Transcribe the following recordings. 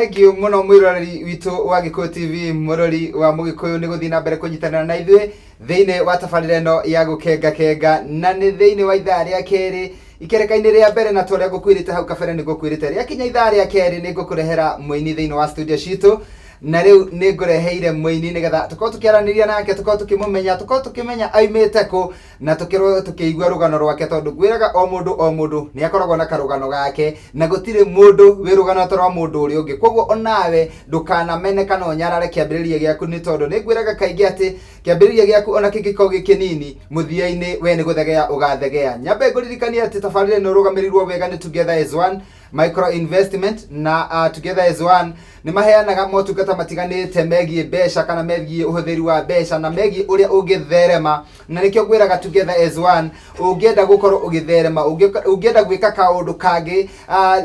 Thengiũ mũno mwĩroreri witũ wa Gĩkũyũ TV, mũrori wa Mũgĩkũyũ, nĩ gũthiĩ na mbere kũnyitanĩra na ithuĩ thĩinĩ wa tabarĩra ĩno ya gũkenga kenga, na nĩ thĩinĩ wa ithaa rĩa kerĩ ikereka-inĩ rĩa mbere, na torĩa ngũkwĩrĩte hau kabere nĩ ngũkwĩrĩte rĩakinya ithaa rĩa kerĩ nĩ ngũkũrehera mũini thĩinĩ wa studio citũ. Na rĩu nĩ ngũreheire mũini nĩgetha tũkorwo tũkĩaranĩria nake, tũkorwo tũkĩmũmenya, tũkorwo tũkĩmenya aimĩte kũ, na tũkĩrwo tũkĩigua rũgano rwake, tondũ ngwĩraga o mũndũ o mũndũ nĩ akoragwo na karũgano gake, na gũtirĩ mũndũ wĩ rũgano ta rwa mũndũ ũrĩa ũngĩ. Koguo onawe ndũkanamene kana ũnyarare kĩambĩrĩria gĩaku, nĩ tondũ nĩ ngwĩraga kaingĩ atĩ kĩambĩrĩria gĩaku ona kĩngĩkorwo gĩ kĩnini, mũthia-inĩ we nĩ gũthegea ũgathegea. Nyambe ngũririkanie atĩ tabarĩra ĩno ĩrũgamĩrĩirwo wega nĩ Together as One Micro Investment, na Together as One nĩ maheanaga motungata matiganĩte megiĩ mbeca kana megiĩ ũhũthĩri wa mbeca na megiĩ ũrĩa ũngĩtherema. Na nĩkĩo ngwĩraga Together as One, ũngĩenda gũkorwo ũgĩtherema, ũngĩenda gwĩka kaũndũ kangĩ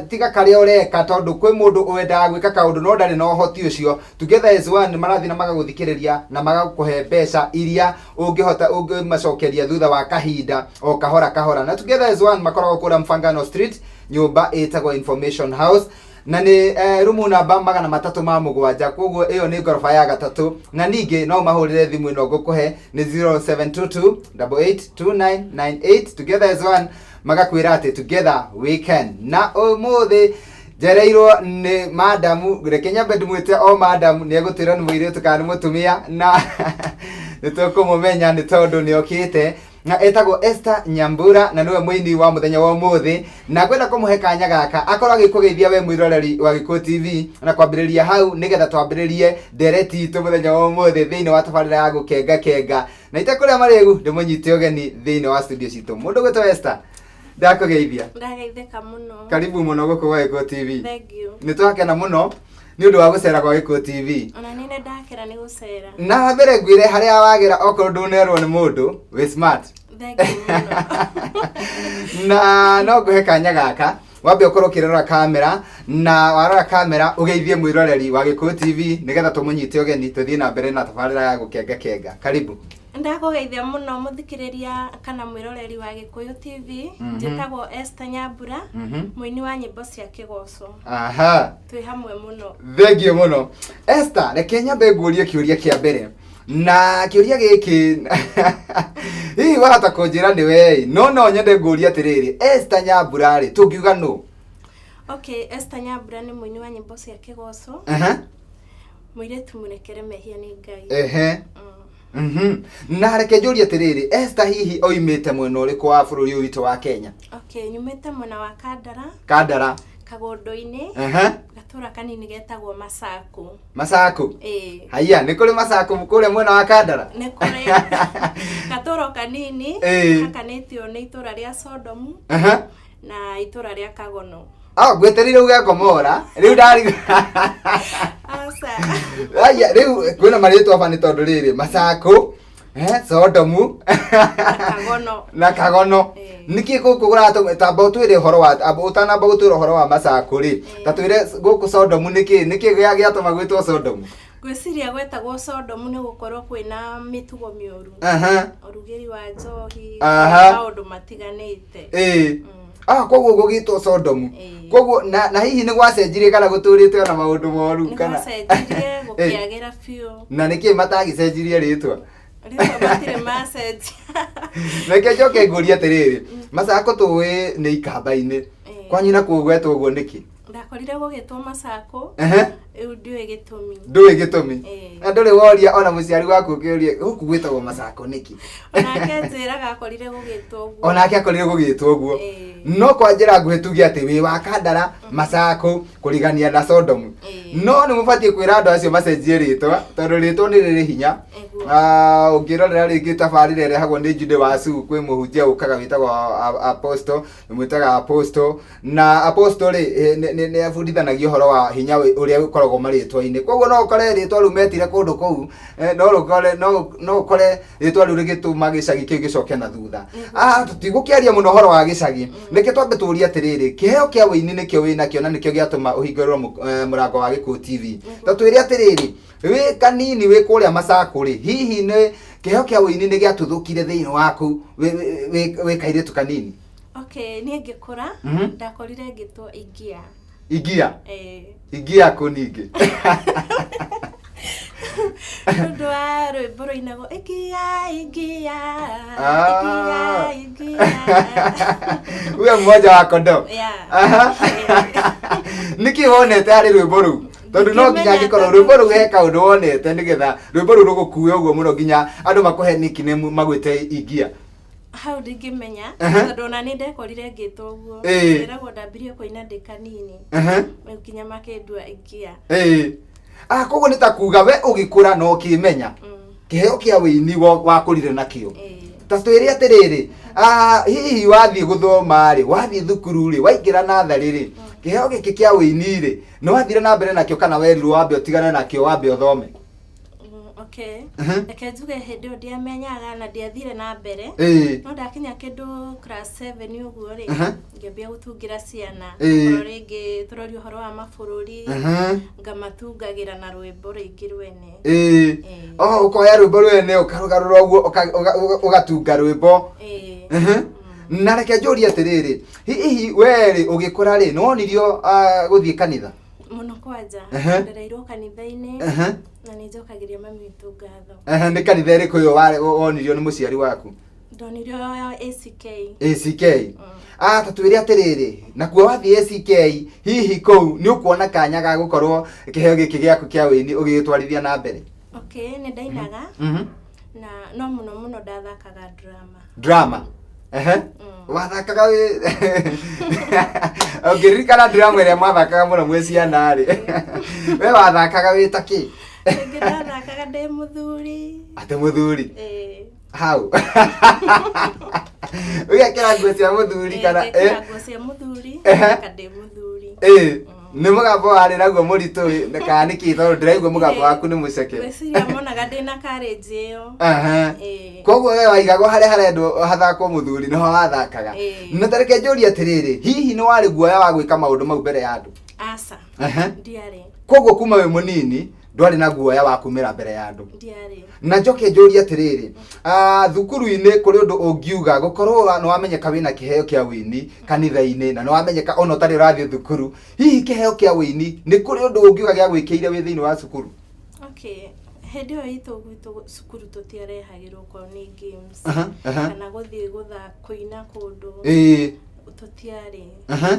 tiga karĩa ũreka, tondũ kwĩ mũndũ wendaga gwĩka kaũndũ no ndarĩ na ũhoti ũcio, Together as One nĩ marathiĩ na magagũthikĩrĩria na magakũhe mbeca iria ũngĩhota ũngĩmacokeria thutha wa kahinda o kahora kahora. Na Together as One makoragwo kũrĩa Mfangano Street, nyũmba ĩtagwo Information House, na nĩ rumu namba 307. Koguo ĩyo nĩ ngoroba ya gatatũ. Na ningĩ no mahũrĩre thimũ ĩno ngũkũhe, nĩ 0722 882998. Together as One magakwĩra atĩ together we can. Na ũmũthĩ njereirwo nĩ madamu, reke nyambe ndĩmwĩte o madamu, nĩ egũtwĩra nĩ mũirĩtu kana nĩ mũtumia, na nĩ tũkũmũmenya nĩ tondũ nĩ okĩte, na etagwo Esther Nyambura, na nĩwe mũini wa mũthenya wa ũmũthĩ. Na ngwenda kũmũhe kanya gaka akorwo agĩkũgeithia we mwĩroreri wa Gĩkũyũ TV, na kwambĩrĩria hau nĩgetha twambĩrĩrie ndereti itũ mũthenya wa ũmũthĩ thĩinĩ wa tabarĩra ya gũkenga kenga. Na itekũrĩa marĩgu, ndĩmũnyite ũgeni thĩinĩ wa studio citũ, mũndũ gwĩtwo Esther, ndakũgeithia. Ndageithĩka mũno. Karibu mũno gũkũ gwa Gĩkũyũ TV. Thank you. Nĩ twakena mũno nĩ ũndũ wa gũcera gwa Gĩkũyũ TV. Ona niĩ nĩ ndakena nĩ gũcera. Na mbere ngwĩre harĩa wagera, okorwo ndũnerwo nĩ mũndũ, wĩ smart. Thank you mũno. Na no ngũhe kanya gaka wambe ũkorwo ũkĩrora kamera, na warora kamera ũgeithie mwĩroreri wa Gĩkũyũ TV nĩgetha tũmũnyite ũgeni tũthiĩ na mbere na tabarĩra ya gũkenga kenga. Karibu. Ndakũgeithia mũno mũthikĩrĩria kana mwĩroreri wa Gĩkũyũ TV. Njĩtagwo Esther Nyambura, mũini wa nyĩmbo cia kĩgoco. Twĩ hamwe mũno. Thengiũ mũno, Esther. Reke nyambe nguũrie kĩũria kĩa mbere, na kĩũria gĩkĩ hihi wahota kũnjĩra nĩ we, no nyende ngũrie atĩrĩrĩ, Esther Nyambura rĩ, tũngiuga nũ? Okay, Esther Nyambura nĩ mũini wa nyĩmbo cia kĩgoco, mũirĩtu mũrekere mehia nĩ Ngai. Na reke njũrie atĩrĩrĩ, Esther hihi oimĩte mwena ũrĩkũ wa bũrũri ũyũ witũ wa Kenya? Okay, nyumĩte mwena wa Kandara. Kandara. Kagũndũ-inĩ, gatũra kanini getagwo Masaku. Masaku? Ĩĩ. Haiya, nĩ kũrĩ Masaku kũrĩa mwena wa Kandara? Nĩ kũrĩ gatũro kanini hakanĩtio nĩ itũra rĩa Sodomu na itũra rĩa Kagono. Ah, ngwetereire uge Gomora, rĩu ndariga. Aca. Aya, rĩu kwĩna marĩtwa bani, tondũ rĩrĩ Masaku, Sodomu na Kagono. Na Kagono. Nĩkĩ gũkũ kũratũ tamba ũtwĩre ũhoro wa amba ũtanamba gũtwĩra ũhoro wa Masaku rĩ, ta twĩre gũkũ Sodomu nĩkĩ gĩatũma gwĩtwo Sodomu? Ngwĩciria gwetagwo Sodomu nĩ gũkorwo kwĩna mĩtugo mĩũru, ũrugĩri wa njohi, maũndũ matiganĩte. Ah, koguo gũgĩtwo Sodomu. Koguo na hihi nĩ gwacenjirie kana gũtũrĩte ona maũndũ moru Nĩ kana? gwacenjirie gũkĩagĩra biũ. Na nĩkĩ matagĩcenjirie rĩtwa? Rĩtwa matirĩ macenjia. Reke njoke ngũrie atĩrĩrĩ, Masaku tũĩ nĩ ikamba-inĩ, kwanyu nakuo gwetwo ũguo nĩkĩ? Ndakorire gũgĩtwo Masaku. Rĩu ndiũĩ gĩtũmi. Ndũĩ gĩtũmi? Ĩĩ. Na ndũrĩ woria ona mũciari waku ũkĩũrie gũkũ gwĩtagwo Masaku nĩkĩ? Onake njĩraga akorire gũgĩtwo ũguo. Onake akorire gũgĩtwo ũguo. Ĩĩ. No kwa njĩra nguhĩ tuge atĩ wĩ wa Kandara, Masaku kũrigania na Sodomu. No nĩ mũbatiĩ kwĩra andũ acio macenjie rĩtwa, tondũ rĩtwa nĩ rĩrĩ hinya. Ũngĩrorera rĩngĩ tabarĩra ĩrehagwo nĩ Jude Wacu, kwĩ mũhunjia ũkaga wĩtagwo Apostle, mwĩtaga Apostle, na Apostle rĩ, nĩ abundithanagia ũhoro wa hinya ũrĩa ũkoragwo marĩtwa-inĩ. Koguo no ũkore rĩtwa rĩu metire kũndũ kũu, no rũkore no ũkore rĩtwa rĩu rĩgĩtũma gĩcagi kĩu gĩcoke na thutha. Tũtigũkĩaria mũno ũhoro wa gĩcagi, nĩkĩo twambe tũrie atĩrĩrĩ, kĩheo kĩa ũini nĩkĩo wĩnakĩo na nĩkĩo gĩatũma ũhingũrĩrwo mũrango wa Gĩkũyũ TV. Ta twĩre atĩrĩrĩ, wĩ kanini wĩ kũrĩa Masaku rĩ, hihi nĩ kĩheo kĩa ũini nĩ gĩatuthũkire thĩinĩ waku wĩ kairĩtu kanini? Okay, niĩ ngĩkũra ndakorire ngĩtwo Ingia. Ingia. Ĩĩ. Ingia kũ ningĩ? Nĩ ũndũ wa rwĩmbo rũinagwo ingia ingia Ah. ingia ingia. Uwe mmoja wa kondoo. Yeah. Aha. Nĩkĩ wonete harĩ rwĩmbo rũu? Tondũ no nginya Ndingĩmenya angĩkorwo tondũ- rwĩmbo rũu he kaũndũ wonete nĩgetha rwĩmbo rũu rũgũkue ũguo mũno nginya andũ makũhe nickname magwĩte ingia. Hau ndingĩmenya Aha. tondũ ona nĩ ndekorire ngĩtwo ũguo. Ĩĩ. Ndĩragwo ndambirie kũina ndĩ kanini. Aha. Rĩu nginya makĩndua ingia. Ĩĩ. Ah, koguo nĩ ta kuga we ũgĩkũra na ũkĩmenya kĩheo kĩa wĩini wakũrire nakĩo. Ĩĩ. Ta twĩre atĩrĩrĩ, ah, hihi wathiĩ gũthoma rĩ, wathiĩ thukuru rĩ, waingĩra natharĩ rĩ, kĩheo gĩkĩ kĩa wĩini rĩ, nĩ wathire na mbere nakĩo kana werirwo wambe ũtigane nakĩo wambe ũthome? Okay. Mhm. Reke njuge hĩndĩ ĩyo ndiamenyaga na ndiathire na mbere. Ĩĩ. No ndakinya kĩndũ class 7 ũguo rĩ, Aha. ngĩambia gũtungĩra ciana. Ĩĩ. Okorwo rĩngĩ tũroria ũhoro wa mabũrũri, Mhm. ngamatungagĩra na rwĩmbo rĩngĩ rwene. Ĩĩ. Ĩĩ. Oh, ũkoya rwĩmbo rwene ũkarũgarũra ũguo ũgatunga rwĩmbo. Ĩĩ. Mhm. Na reke njũrie atĩrĩrĩ, hihi we rĩ ũgĩkũra rĩ, nĩ wonirio gũthiĩ kanitha? Mũno kwanja. Aha. Ndereirwo kanitha-inĩ Aha. na nĩ njokagĩria mami witũ ngatho. Aha, nĩ kanitha ĩrĩkũ ĩyo wonirio nĩ mũciari waku? Ndonirio ya ACK. ACK. Ah, ta twĩre atĩrĩrĩ, nakuo wathiĩ ACK, hihi kũu nĩ ũkuona kanya ga gũkorwo kĩheo gĩkĩ gĩaku kĩa wĩini ũgĩgĩtwarithia na mbere? Okay, nĩ ndainaga Mhm. na no mũno mũno ndathakaga drama. Drama. Ehe. Wathakaga wĩ ũngĩririkana drama ĩrĩa mwathakaga mũno mwĩ ciana rĩ, we wathakaga wĩ ta kĩ? Rĩngĩ ndathakaga ndĩ mũthuri. Atĩ mũthuri. Ĩĩ. Hau. Ũgekĩra nguo cia mũthuri kana Ngekĩra nguo cia mũthuri, Ehe. ngathaka ndĩ mũthuri. Ĩĩ. Nĩ mũgambo warĩ naguo mũritũ ĩ, kana nĩkĩ tondũ ndĩraigua mũgambo waku nĩ mũceke. Ngwĩciria monaga ndĩ na courage ĩyo. Aha. Ĩĩ. Koguo we waigagwo harĩa harendwo hathakwo mũthuri nĩho wathakaga. Ĩĩ. Na ta reke njũrie atĩrĩrĩ, hihi nĩ warĩ guoya wa gwĩka maũndũ mau mbere ya andũ? Aca. Aha. Ndiarĩ. Koguo kuma wĩ mũnini ndwarĩ na guoya wa kumĩra mbere ya andũ. Ndiarĩ. Na njoke njũrie atĩrĩrĩ, thukuru-inĩ kũrĩ ũndũ ũngiuga gũkorwo nĩ wamenyeka wĩna kĩheo kĩa wĩini kanitha-inĩ na nĩ wamenyeka ona ũtarĩ ũrathiĩ thukuru, hihi kĩheo kĩa wĩini nĩ kũrĩ ũndũ ũngiuga gĩagwĩkĩire wĩ thĩinĩ wa cukuru? Okay. Hĩndĩ ĩyo itũ gwitũ cukuru tũtiarehagĩrwo okorwo nĩ games. Aha, aha. Kana gũthiĩ gũthaka kũina kũndũ. Ĩĩ. Tũtiarĩ. Aha.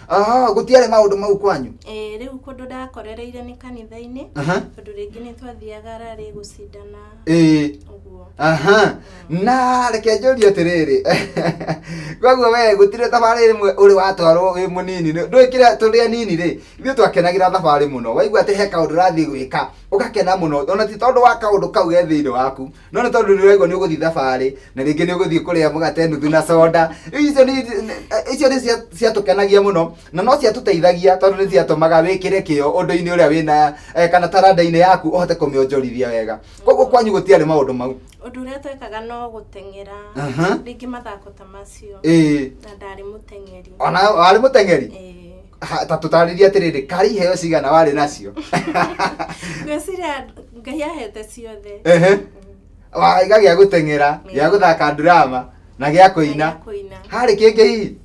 Aha, gũtiarĩ maũndũ mau kwanyu? Ĩĩ, rĩu kũndũ ndakorereire nĩ kanitha-inĩ. Aha. Tondũ rĩngĩ nĩ twathiaga rarĩ gũcindana. Ĩĩ. Ũguo. Aha. Na reke njũrie atĩrĩrĩ, koguo we gũtirĩ thabarĩ ĩmwe ũrĩ watwarwo wĩ mũnini, ndũĩ kĩrĩa tũrĩ anini rĩ, ithuĩ twakenagĩra thabarĩ mũno, waigua atĩ he kaũndũ ũrathiĩ gwĩka, ũgakena mũno, ona ti tondũ wa kaũndũ kau ge thĩinĩ waku, no nĩ tondũ nĩ ũraigua nĩ ũgũthiĩ thabarĩ, na rĩngĩ nĩ ũgũthiĩ kũrĩa mũgate nuthu na soda. Icio nĩ icio nĩ ciatũkenagia mũno, na no ciatũteithagia tondũ nĩ ciatũmaga wĩkĩre kĩo ũndũ-inĩ ũrĩa wĩna kana taranda-inĩ yaku ũhote kũmĩonjorithia wega. Koguo kwanyu gũtiarĩ maũndũ mau? Ũndũ ũrĩa twekaga no gũteng'era. Aha. Rĩngĩ mathako ta macio. Ĩĩ. Na ndarĩ mũteng'eri. Ona warĩ mũteng'eri? Ĩĩ. Ta tũtarĩrie atĩrĩrĩ, karĩ iheo cigana warĩ nacio? Ngwĩciria Ngai ahete ciothe. Ehe. Waiga gĩa gũteng'era, gĩa gũthaka drama na gĩa kũina. Na gĩa kũina. Harĩ kĩngĩ hihi?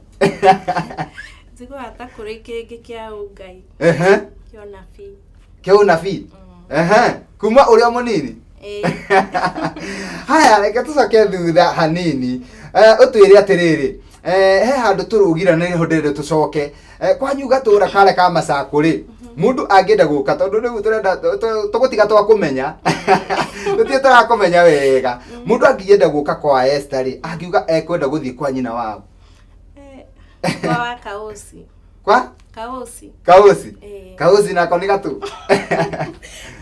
Njiguaga ta kũrĩ kĩngĩ kĩa ũngai. Ehe. Kĩa ũnabii. Kĩa ũnabii? Ehe. Kuma ũrĩ o mũnini? Ĩĩ. Haya, reke tũcoke thutha hanini. Ũtwĩre atĩrĩrĩ, he handũ tũrũgira na nĩho ndĩrenda tũcoke. Kwanyu gatũra karĩa ka Macakũ rĩ, mũndũ angĩenda gũka tondũ rĩu tũrenda tũgũtiga twakũmenya. Tũtirĩ tũrakũmenya wega. Mũndũ angĩenda gũka kwa Esther rĩ, angiuga ekwenda gũthiĩ kwa nyina wao. Kwa wa Kaũci. Kwa? Kaũci. Kaũci? Ĩĩ. Kaũci nako nĩ gatũ?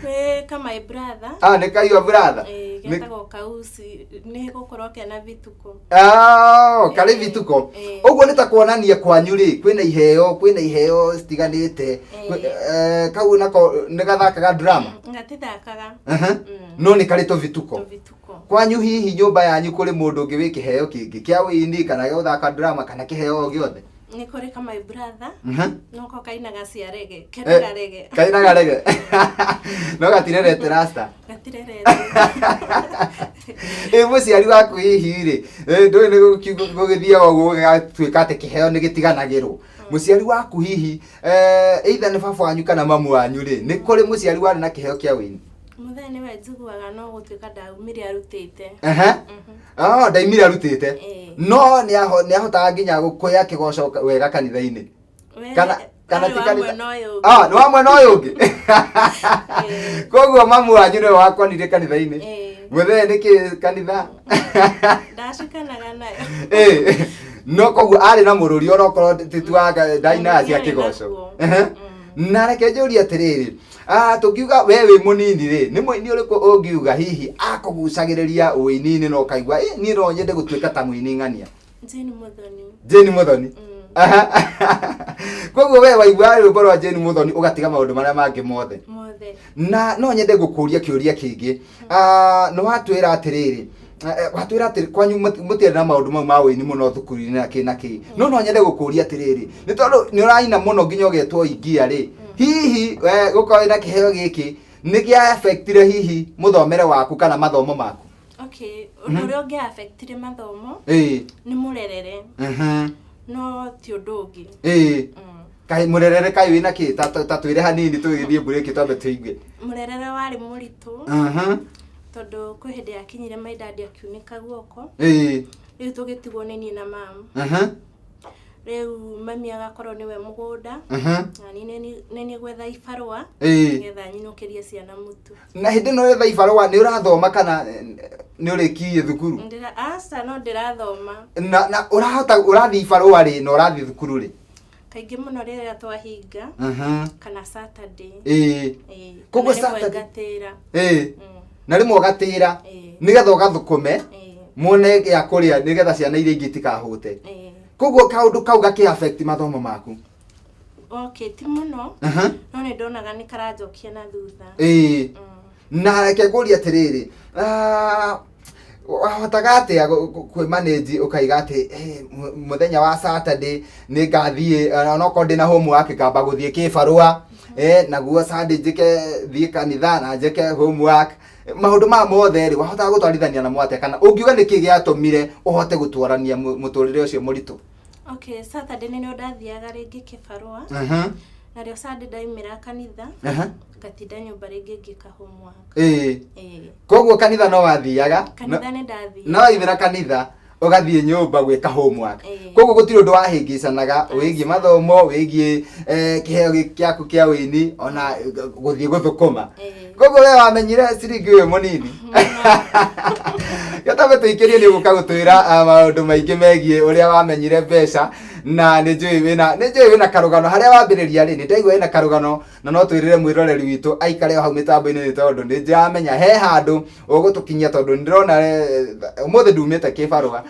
Nĩ ka my brother. Ah, nĩ ka your brother? Ĩĩ, getagwo Kaũci, nĩ gũkorwo kena vituko. Ah, karĩ vituko. Ĩĩ. Ũguo nĩ ta kuonania kwanyu rĩ, kwĩna iheo, kwĩna iheo citiganĩte. Kau nako nĩ gathakaga drama? Gatithakaga. Aha. No nĩ karĩ tũvituko. Tũvituko. Kwanyu hihi nyũmba yanyu kũrĩ mũndũ ũngĩ wĩ kĩheo kĩngĩ kĩa wĩini kana gĩa gũthaka drama kana kĩheo o gĩothe? Nĩ kũrĩ ka my brother. Mhm. No ko kainaga cia rege, kenaga rege. Kainaga rege. No gatirerete rasta. Gatirerete. Ĩ mũciari waku hihi rĩ, ndũĩ nĩ gũgĩthiaga ũguo gũgatuĩka atĩ kĩheo nĩ gĩtiganagĩrwo. Mũciari waku hihi either nĩ baba wanyu kana mamu wanyu rĩ, nĩ kũrĩ mũciari warĩ na kĩheo kĩa wĩini? Mũthee nĩwe njiguaga no gũtuĩka ndaumire arutĩte. Oh, ndaimire arutĩte. No nĩ ahotaga nginya gũkũya kĩgoco wega kanitha-inĩ. Kana kana ti kanitha. Ah, nĩ wa mwena ũyũ ũngĩ. Koguo mamu wanyu nĩwe wakonire kanitha-inĩ. Mũthee nĩkĩ kanitha? Ndacikanaga nayo. No koguo arĩ na mũrũri ona okorwo tituaga ndainaga cia kĩgoco. Na reke njũrie atĩrĩrĩ, tũngiuga we wĩ mũnini rĩ, nĩ mũini ũrĩkũ ũngiuga hihi akũgucagĩrĩria ũini-inĩ na ũkaigua niĩ no nyende gũtuĩka ta mũini ng'ania? Jane Muthoni. Jane Muthoni. Koguo we waigua rwĩmbo rwa Jane Muthoni ũgatiga maũndũ marĩa mangĩ mothe. Na no nyende gũkũria kĩũria kĩngĩ. Nĩ watwĩra atĩrĩrĩ, watwĩra atĩ kwanyu mũtiarĩ na maũndũ mau ma ũini mũno thukuru-inĩ na kĩ na kĩ. No no nyende gũkũria atĩrĩrĩ, nĩ tondũ nĩ ũraina mũno nginya ũgetwo ingia rĩ, hihi gũkorwo wĩna kĩheo gĩkĩ nĩ gĩa affectire hihi mũthomere waku kana mathomo maku? Okay, ũndũ ũrĩa ũngĩ affectire mathomo nĩ mũrerere. No ti ũndũ ũngĩ. Kaĩ mũrerere kaĩ wĩna kĩ? Ta twĩre hanini tũgĩthiĩ break twambe tũigue. Mũrerere warĩ mũritũ. Tondũ kwĩ hĩndĩ yakinyire my dad akiunĩka guoko. Rĩu tũgĩtigwo nĩ niĩ na mam. Rĩu mami agakorwo nĩwe mũgũnda. Na niĩ nĩ niĩ gwetha ibarũa. Nĩgetha nyinũkĩrie ciana mũtu. Na hĩndĩ ĩno ũretha ibarũa nĩ ũrathoma kana nĩ ũrĩkirie thukuru? Aca, no ndĩrathoma. Na ũrahota ũrathiĩ ibarũa rĩ na ũrathiĩ thukuru rĩ? Kaingĩ mũno rĩrĩa twahinga kana Saturday. Koguo Saturday. Na rĩmwe ũgatĩra nĩgetha ũgathũkũme muone gĩa kũrĩa nĩgetha ciana iria ingĩ itikahũte. Koguo kaũndũ kau gakĩ affect mathomo maku? Okay, ti mũno. No nĩ ndonaga nĩ karanjokia na thutha. Na reke ngũrie atĩrĩrĩ, wahotaga atĩa kwĩmanage ũkaiga atĩ mũthenya wa Saturday nĩ ngathiĩ onokorwo ndĩna homework ngamba gũthiĩ kĩbarũa, naguo Sunday njĩke thiĩ kanitha na njĩke homework. Maũndũ maya mothe rĩ, wahotaga gũtwarithania namo atĩa kana ũngiuga nĩkĩ gĩatũmire ũhote gũtwarania mũtũrĩre ũcio mũritũ? Okay, Saturday nĩ ndathiaga rĩngĩ kĩbarũa. Narĩo Sunday ndaimĩra kanitha. Ngatinda nyũmba rĩngĩ ngĩka homework. Koguo kanitha no wathiaga? Kanitha nĩ ndathiaga. No waimĩra kanitha ũgathiĩ nyũmba gwĩka homework. Koguo gũtirĩ ũndũ wahĩngĩcanaga wĩgiĩ mathomo, wĩgiĩ kĩheo gĩaku kĩa ũini ona gũthiĩ gũthũkũma. Koguo we wamenyire ciringi ũyũ mũnini. Gĩtambe tũikĩrie nĩ ũgũka gũtwĩra maũndũ maingĩ megiĩ ũrĩa wamenyire mbeca na nĩ njũĩ wĩna karũgano harĩa wambĩrĩria rĩ, nĩ ndaigua wĩna karũgano na no twĩrĩre mwĩroreri witũ aikare o hau mĩtambo-inĩ nĩ tondũ nĩ ndĩramenya he handũ ũgũtũkinyia tondũ nĩ ndĩrona ũmũthĩ ndumĩte kĩbarũa.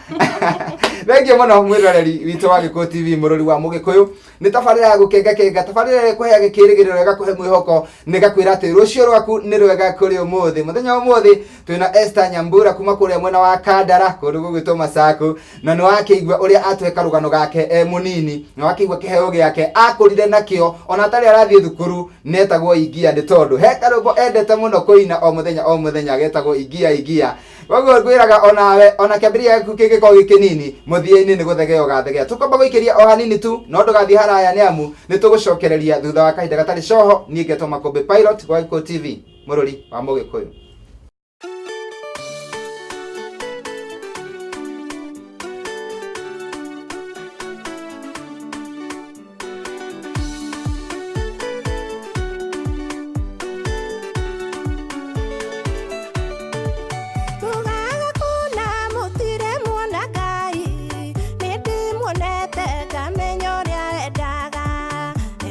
Thengiũ mũno mwĩroreri witũ wa Gĩkũyũ TV, mũrori wa Mũgĩkũyũ. Nĩ tabarĩra ya gũkenga kenga, tabarĩra ĩrĩa ĩkũheaga kĩĩrĩgĩrĩro, ĩgakũhe mwĩhoko, na ĩgakwĩra atĩ rũciũ rwaku nĩ rwega kũrĩ ũmũthĩ. Mũthenya wa ũmũthĩ twĩna Esther Nyambura kuma kũrĩa mwena wa Kandara, kũndũ gũgwĩtwo Masaku, na nĩ wakĩigua ũrĩa atũhe karũgano gake e mũnini, na wakĩigua kĩheo gĩake akũrire nakĩo ona atarĩ arathiĩ thukuru, netagwo Ingia nĩ tondũ he karũmbo endete mũno kũina o mũthenya o mũthenya getagwo Ingia Ingia. Koguo ngwĩraga onawe ona kĩambĩrĩria gĩaku kĩngĩkorwo gĩ kĩnini, mũthia-inĩ nĩ gũthegea ũgathegea. Tũkwamba gũikĩria o hanini tu, no ndũgathiĩ haraya nĩ amu nĩ tũgũcokereria thutha wa kahinda gatarĩ coho. Niĩ ngetwo Makũmbĩ Pilot wa Gĩkũyũ TV, mũrũri wa Mũgĩkũyũ.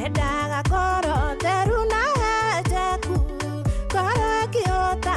Endaga ngoro theru na njeku, ngoro ĩkĩhota.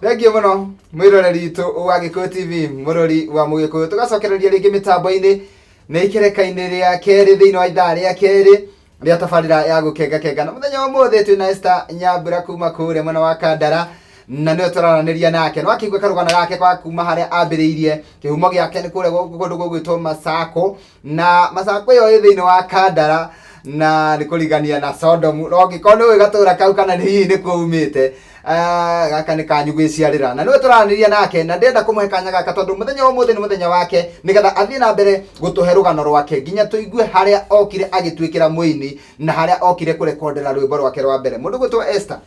Thengiũ mũno mwĩroreri witũ wa Gĩkũyũ TV, mũrori wa Mũgĩkũyũ. Tũgacokereria rĩngĩ mĩtambo-inĩ nĩ ikereka-inĩ rĩa kerĩ thĩinĩ wa ithaa rĩa kerĩ rĩa tabarĩra ya gũkenga kenga. Na mũthenya wa ũmũthĩ twĩna Esther Nyambura kuma kũrĩa mwena wa Kandara, na nĩwe tũraranĩria nake. Nĩ wakĩigua karũgano gake kwa kuma harĩa ambĩrĩirie. Kĩhumo gĩake nĩ kũrĩa kũndũ gũgwĩtwo Masako, na Masako ĩyo ĩ thĩinĩ wa Kandara na nĩ kũrigania na Sodomu. No ũngĩkorwo nĩ ũĩ gatũra kau kana nĩ hihi nĩ kuo umĩte, gaka nĩ kanyu gwĩciarĩra. Na nĩwe tũraranĩria nake, na ndĩrenda kũmũhe kanya gaka tondũ mũthenya wa ũmũthĩ nĩ mũthenya wake, nĩgetha athiĩ na mbere gũtũhe rũgano rwake nginya tũigue harĩa okire agĩtuĩkĩra mũini na harĩa okire kũrekondera rwĩmbo rwake rwa mbere. Mũndũ gwĩtwo Esther,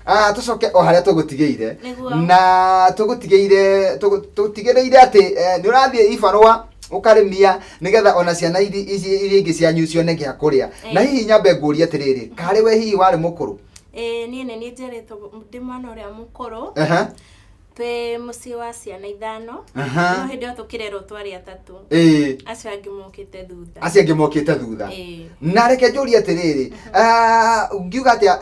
tũcoke o harĩa tũgũtigĩire. Nĩguo. Na tũgũtigĩire tũtigĩrĩire atĩ nĩ ũrathiĩ ibarũa ũkarĩmia nĩgetha ona ciana iria ingĩ cianyu cione gĩa kũrĩa. Na hihi nyambe ngũrie atĩrĩrĩ, karĩ we hihi warĩ mũkũrũ? Ĩĩ, niĩ nĩ niĩ njiarĩtwo ndĩ mwana ũrĩa mũkũrũ. Twĩ mũciĩ wa ciana 5. No hĩndĩ ĩyo tũkĩrerwo twarĩ 3. Acio angĩ mokĩte thutha. Acio angĩ mokĩte thutha. Na reke njũrie atĩrĩrĩ, ngiuga atĩa,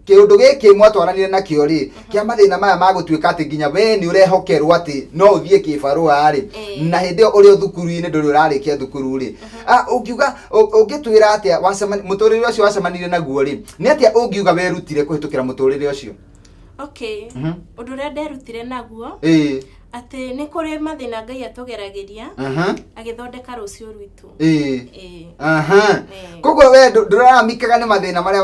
kĩũndũ gĩkĩ mwatwaranire nakĩo rĩ, kĩa mathĩna maya ma gũtuĩka atĩ nginya we nĩ ũrehokerwo atĩ no ũthiĩ kĩbarũa rĩ, na hĩndĩ ĩyo ũrĩ o thukuru-inĩ ndũrĩ ũrarĩkia thukuru rĩ, ũngiuga, ũngĩtwĩra atĩa mũtũrĩre ũcio wacemanirie naguo rĩ, nĩ atĩa ũngiuga werutire kũhĩtũkĩra mũtũrĩre ũcio? Okay. Ũndũ ũrĩa nderutire naguo, atĩ nĩ kũrĩ mathĩna Ngai atũgeragĩria, agĩthondeka rũciũ rwitũ. Koguo we ndũraramikaga nĩ mathĩna marĩa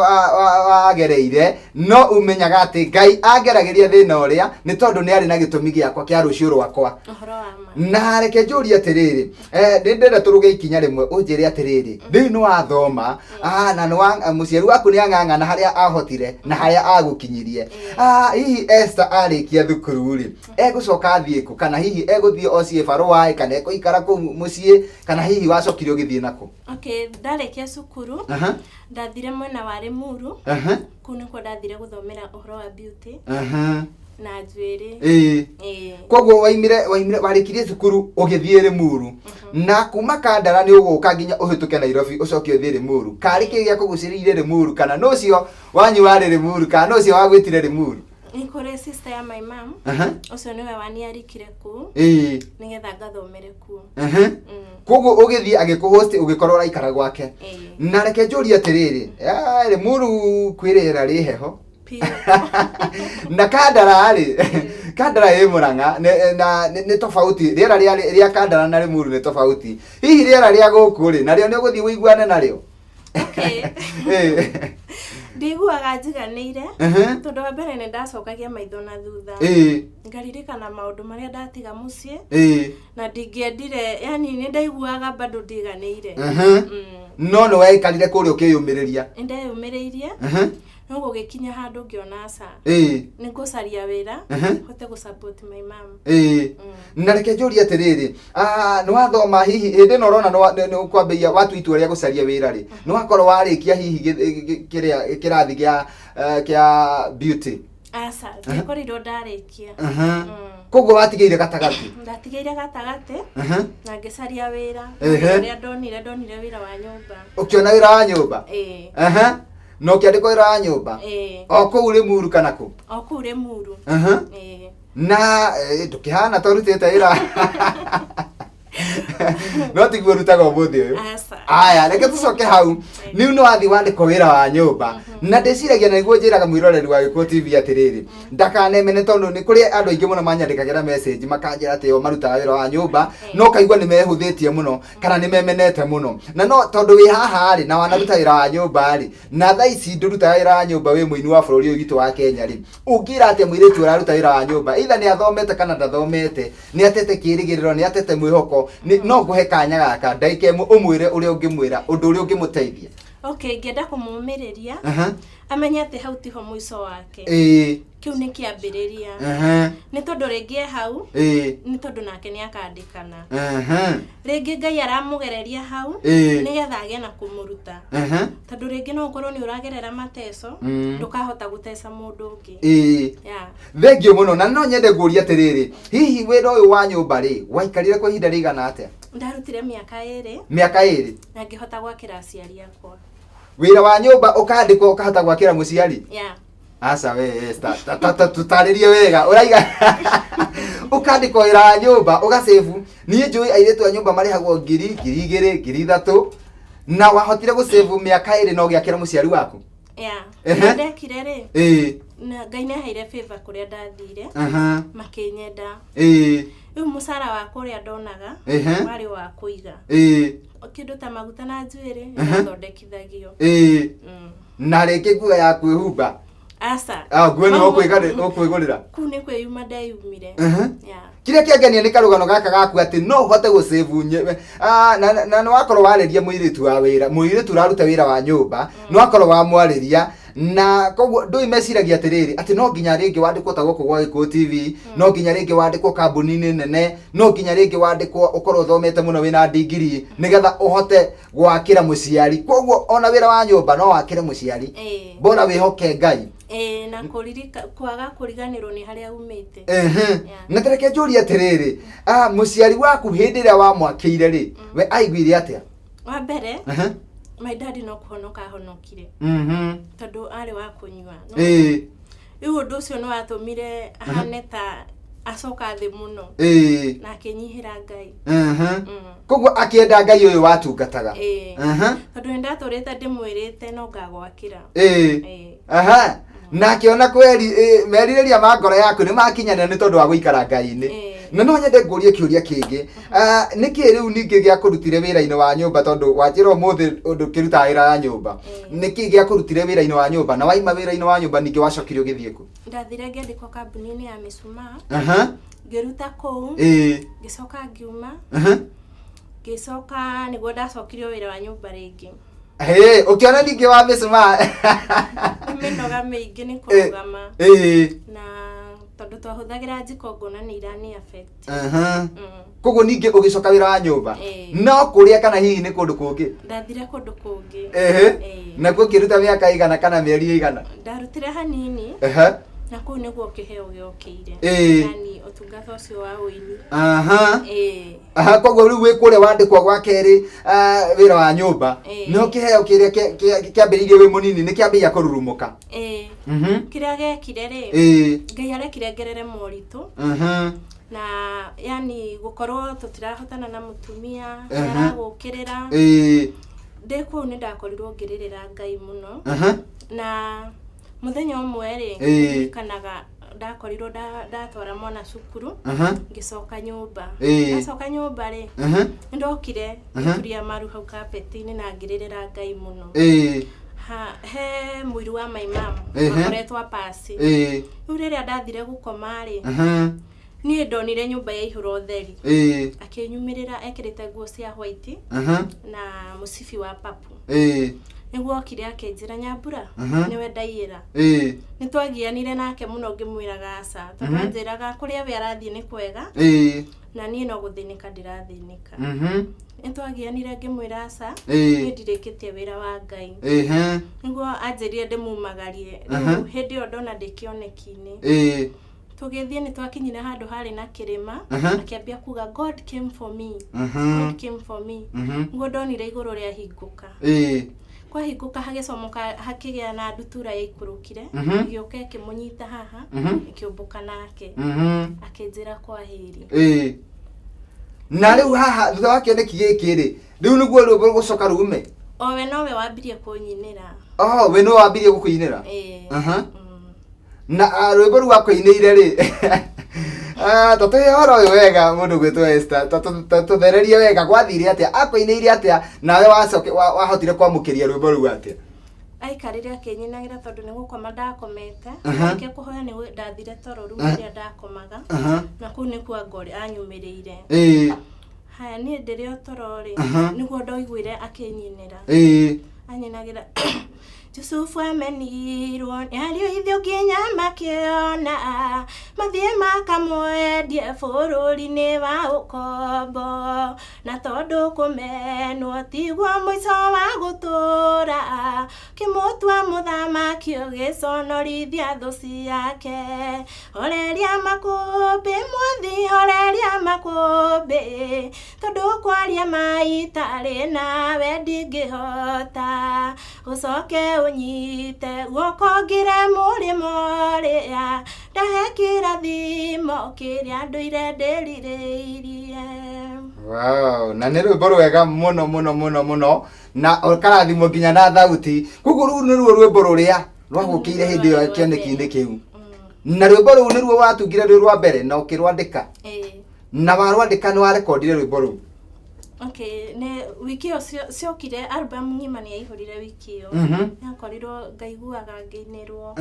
wagereire, no ũmenyaga atĩ Ngai angeragĩria thĩna ũrĩa nĩ tondũ nĩ arĩ na gĩtũmi gĩakwa kĩa rũciũ rwakwa. Ũhoro wa ma. Na reke njũrie atĩrĩrĩ, nĩ ndĩrenda tũrũge ikinya rĩmwe, ũnjĩre atĩrĩrĩ, rĩu nĩ wathoma, na nĩ wa, mũciari waku nĩ ang'ang'ana harĩa ahotire na harĩa agũkinyirie. Hihi Esther arĩkia thukuru rĩ, egũcoka athiĩ kũ? Kana hihi egũthiĩ o ciĩ barũa, kana egũikara kũu mũciĩ, kana hihi wacokire ũgĩthiĩ nakũ? Okay, ndarĩkia cukuru, ndathire mwena wa Limuru. Kũu nĩkuo ndathire gũthomera ũhoro wa beauty. Na njuĩrĩ. Koguo waimire, warĩkirie cukuru ũgĩthiĩ Limuru. Na kuma Kandara nĩ ũgũka nginya ũhĩtũke Nairobi ũcoke ũthiĩ Limuru. Karĩ kĩ gĩakũgucĩrĩirie Limuru, kana nũ ũcio wanyu warĩ Limuru, kana nũ ũcio wagwĩtire Limuru? Nĩ kũrĩ sister ya my mom. Ũcio nĩwe waniarikire kũu. Nĩgetha ngathomere kuo. Koguo ũgĩthiĩ agĩkũhost ũgĩkorwo ũraikara gwake. Na reke njũrie atĩrĩrĩ, Limuru kwĩ rĩera rĩ heho. Na Kandara rĩ, Kandara ĩ Murang'a, na nĩ tofauti, rĩera rĩa Kandara na Limuru nĩ tofauti. Hihi rĩera rĩa gũkũ rĩ, narĩo nĩ ũgũthiĩ ũiguane narĩo? Okay. Ndiguaga njiganĩire, tondũ wa mbere nĩ ndacokagia maitho na thutha. Ngaririkana maũndũ marĩa ndatiga mũciĩ. Na ndingĩendire, yani nĩ ndaiguaga bado ndiganĩire. No nĩ waikarire kũrĩa ũkĩyũmĩrĩria? Nĩ ndeyũmĩrĩirie. No gũgĩkinya handũ ngĩona aca. Nĩ ngũcaria wĩra, hote gũ support my mom. Na reke njũrie atĩrĩrĩ, nĩ wathoma hihi hĩndĩ ĩno ũrona nĩ ũkwambĩrĩria watua itua rĩa gũcaria wĩra rĩ, nĩ wakorwo warĩkia hihi kĩrĩa kĩrathi kĩa beauty? Aca, ndiakorirwo ndarĩkia. Koguo watigĩire gatagatĩ? Ndatigĩire gatagatĩ, na ngĩcaria wĩra. Ũrĩa ndonire wĩra wa nyũmba. Ũkĩona wĩra wa nyũmba? Na ũkĩandĩkwo wĩra wa nyũmba? O kũu Limuru kana kũ? O kũu Limuru. Na ndũkĩhana ta ũrutĩte wĩra. No tiguo ũrutaga ũmũthĩ ũyũ. Aca. Aya, reke tũcoke hau. Rĩu nĩ wathiĩ wandĩkwo wĩra wa nyũmba. Na ndĩciragia na nĩguo njĩraga mwĩroreri wa Gĩkũyũ TV atĩrĩrĩ, ndakanemene tondũ nĩ kũrĩ andũ aingĩ mũno manyandĩkagĩra message makanjĩra atĩ o marutaga wĩra wa nyũmba, no ũkaigua nĩ mehũthĩtie mũno kana nĩ memenete mũno. Na no tondũ wĩ haha rĩ, na wanaruta wĩra wa nyũmba rĩ, na thaa ici ndũrutaga wĩra wa nyũmba wĩ mũini wa bũrũri ũyũ witũ wa Kenya rĩ, ũngĩra atĩa mũirĩtu ũraruta wĩra wa nyũmba, either nĩ athomete kana ndathomete, nĩ atete kĩrĩgĩrĩro, nĩ atete mwĩhoko, no ngũhe kanya gaka ndagĩka ĩmwe ũmwĩre ũrĩa ũngĩmwĩra, ũndũ ũrĩa ũngĩmũteithia. Okay, ngĩenda kũmũmĩrĩria, amenye atĩ hau tiho mũico wake. Kĩu nĩ kĩambĩrĩria. Nĩ tondũ rĩngĩ e hau, nĩ tondũ nake nĩ akandĩkana. Rĩngĩ Ngai aramũgereria hau, nĩgetha agĩe na kũmũruta. Tondũ rĩngĩ no ũkorwo nĩ ũragerera mateco, ndũkahota gũteca mũndũ ũngĩ. Thengiũ mũno, na no nyende ngũrie atĩrĩrĩ, hihi wĩra ũyũ wa nyũmba rĩ, waikarire kwa ihinda rĩigana atĩa? Ndarutire mĩaka 2. Mĩaka 2? Na ngĩhota gwakĩra aciari akwa. Wĩra wa nyũmba ũkandĩkwo ũkahota gwakĩra mũciari? Yeah. Aca we Esther, tũtarĩrie wega ũraiga ũkandĩkwo wĩra wa nyũmba ũgacĩbu. Niĩ njũĩ airĩtu a nyũmba marĩhagwo ngiri, 2000, 3000, na wahotire gũcĩbu mĩaka 2 na ũgĩakĩra mũciari waku. Yeah. Ũrĩa ndekire rĩ, na Ngai nĩ aheire favor kũrĩa ndathire, makĩnyenda. Rĩu mũcara wakwa ũrĩa ndonaga warĩ wa kũiga kĩndũ ta maguta na njuĩrĩ, nĩthondekithagio. Na rĩngĩ nguo ya kwĩhumba? Aca. Ah, nguo nĩ ũkwĩgũrĩra? Kũu nĩ kwĩyuma ndeyumire. Yeah. Kĩrĩa kĩangenia nĩ karũgano gaka gaku atĩ no ũhote gũsave na nĩ wakorwo warĩria mũirĩtu wa wĩra, mũirĩtu ũraruta wĩra wa nyũmba, nĩ wakorwo wamwarĩria, na koguo ndũĩ meciragia atĩrĩrĩ, atĩ no nginya rĩngĩ wandĩkwo ta gũkũ gwa Gĩkũyũ TV, no nginya rĩngĩ wandĩkwo kambuni-inĩ nene, no nginya rĩngĩ wandĩkwo ũkorwo ũthomete mũno wĩna ndigiri nĩgetha ũhote gwakĩra mũciari. Koguo ona wĩra wa nyũmba no wakĩre mũciari, bora wĩhoke Ngai. Ĩĩ, na kũririka, kwaga kũriganĩrwo nĩ harĩa umĩte. Na tareke njũrie atĩrĩrĩ, mũciari waku hĩndĩ ĩrĩa wamwakĩire rĩ, we aiguire atĩa? Wa mbere, my daddy no kũhonoka ahonokire, tondũ arĩ wa kũnyua. Rĩu ũndũ ũcio nĩ watũmire ahane ta acoka thĩ mũno, na akĩnyihĩra Ngai. Koguo akĩenda Ngai ũyũ watungataga. Ĩĩ. Tondũ nĩ ndatũrĩte ndĩmwĩrĩte no ngagwakĩra. Aha. Na akĩona kweri merirĩria ma ngoro yaku nĩ makinyanĩra nĩ tondũ wa gũikara Ngai-inĩ. Na no nyende ngũrie kĩũria kĩngĩ. Nĩkĩ rĩu ningĩ gĩakũrutire wĩra-inĩ wa nyũmba, tondũ wanjĩra ũmũthĩ ũndũ ũkĩrutaga wĩra wa nyũmba? Nĩkĩ gĩakũrutire wĩra-inĩ wa nyũmba, na waima wĩra-inĩ wa nyũmba ningĩ wacokire ũgĩthiĩ kũ? Ndathire ngĩandĩkwo kambuni-inĩ ya mĩcumaa. Ngĩruta kũu, ngĩcoka ngiuma, ngĩcoka nĩguo ndacokirio wĩra wa nyũmba rĩngĩ. Hey, ũkĩona ningĩ wa mĩcumaa. Nĩ mĩnoga mĩingĩ nĩ kũrũgama, na tondũ twahũthagĩra njiko ngona nĩ irani affect. Koguo ningĩ ũgĩcoka wĩra wa nyũmba, no kũrĩa kana hihi nĩ kũndũ kũngĩ? Ndathire kũndũ kũngĩ. Nakuo ũkĩruta mĩaka igana kana mĩeri ĩigana? Ndarutire hanini. Na kũu nĩguo kĩheo gĩokĩire. Yani ũtungata ũcio wa ũini. Aha, koguo rĩu wĩ kũrĩa wandĩkwo gwa kerĩ, wĩra wa nyũmba, no kĩheo kĩrĩa kĩambĩrĩirie wĩ mũnini nĩ kĩambĩrĩria kũrurumũka. Kĩrĩa gekire rĩ, Ngai arekire ngerere moritũ, na yani gũkorwo tũtirahotana na mũtumia, aragũkĩrĩra. Ndĩ kũu nĩ ndakorirwo ngĩrĩrĩra Ngai mũno. Na mũthenya ũmwe rĩ, ndirikanaga ndakorirwo ndatwara mwana cukuru, ngĩcoka nyũmba. Ndacoka nyũmba rĩ, nĩndokire ngĩturia maru hau kapeti-inĩ na ngĩrĩrĩra Ngai mũno. He mũiru wa my mom akoretwo apasi. Rĩu rĩrĩa ndathire gũkoma rĩ, niĩ ndonire nyũmba yaihũra ũtheri. Akĩnyumĩrĩra ekĩrĩte nguo cia white na mũcibi wa purple. Nĩguo okire akĩnjĩra, Nyambura, nĩwe ndaiyĩra. Nĩ twagianire nake mũno ngĩmwĩraga aca, tondũ anjĩraga kũrĩa we arathiĩ nĩ kwega, na niĩ no gũthĩnĩka ndĩrathĩnĩka. Nĩ twagianire ngĩmwĩra aca, niĩ ndirĩkĩtie wĩra wa Ngai. Nĩguo anjĩrire ndĩmumagarie. Rĩu hĩndĩ ĩyo ndona ndĩ kĩoneki-inĩ. Tũgĩthiĩ nĩ twakinyire handũ harĩ na kĩrĩma, akĩambia kuga, "God came for me, God came for me." Nĩguo ndonire igũrũ rĩahingũka. Kwahingũka hagĩcomoka hakĩgĩa na ndutura yaikũrũkire, ĩgĩũka ĩkĩmũnyita haha, ĩkĩũmbũka nake, akĩnjĩra kwahĩri. Na rĩu haha thutha wa kĩoneki gĩkĩ rĩ, rĩu nĩguo rwĩmbo rũgũcoka rume? O we nowe wambirie kũnyinĩra. Oh, we nĩwe wambirie gũkũinĩra? Ĩĩ. Na rwĩmbo rũu akũinĩire rĩ, ta tũhe ũhoro ũyũ wega, mũndũ gwĩtwo Esther, ta tũthererie wega gwathire atĩa, akũinĩire atĩa, nawe wahotire kwamũkĩria rwĩmbo rũu atĩa? Aikarire akĩnyinagĩra tondũ nĩ gũkoma ndakomete. Arĩkia kũhoya nĩ ndathire toro rumu ĩrĩa ndakomaga, na kũu nĩkuo ngori anyumĩrĩire. Haya, niĩ ndĩrĩ o toro rĩ, nĩguo ndoiguire akĩnyinĩra. Anyinagĩra, Jusufu amenirwo nĩ ariũ ithe nginya makĩona, mathiĩ makamwendie bũrũri-inĩ wa ũkombo, na tondũ kũmenwo tiguo mũico wa gũtũra, kĩmũtua mũthamaki ũgĩconorithia thũ ciake. Horeria makũmbĩ mwathi, horeria makũmbĩ, tondũ kwaria ma itarĩ nawe ndingĩhota. Ũcoke ũnyite guoko ngĩre mũrĩmo ũrĩa ndahe kĩrathimo kĩrĩa ndũire ndĩrirĩirie. Wow, na nĩ rwĩmbo rwega mũno mũno mũno mũno na ũkarathimwo nginya na thauti. Koguo rũu nĩruo rwĩmbo rũrĩa rwagũkĩire hĩndĩ ĩyo kĩoneki-inĩ kĩu. Na rwĩmbo rũu nĩruo watungire rwĩ rwa mbere na ũkĩrwandĩka. Na warwandĩka nĩ warekondire rwĩmbo rũu. Okay, nĩ wiki ĩyo ciokire album ng'ima nĩ yaihũrire wiki ĩyo. Nĩakorirwo ngaiguaga ngĩinĩrwo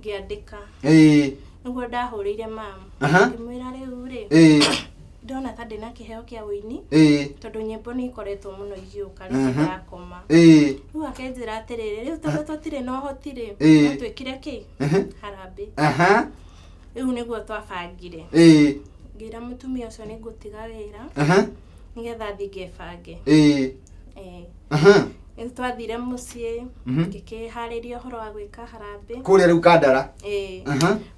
ngĩandĩka. Nĩguo ndahũrĩire mam. Ngĩmwĩra rĩu rĩ ndona ta ndĩna kĩheo kĩa ũini tondũ nyĩmbo nĩ ikoretwo mũno igĩũka rĩu ndakoma. Rĩu akĩnjĩra atĩrĩrĩ, rĩu tondũ tũtirĩ na ũhoti rĩ, no twĩkire kĩ? Harambee. Rĩu nĩguo twabangire. Ngĩra mũtumia ũcio nĩ ngũtiga wĩra nĩgetha thiĩ ngebange. Rĩu twathire mũciĩ ngĩkĩharĩria ũhoro wa gwĩka harambee. Kũrĩa rĩu Kandara.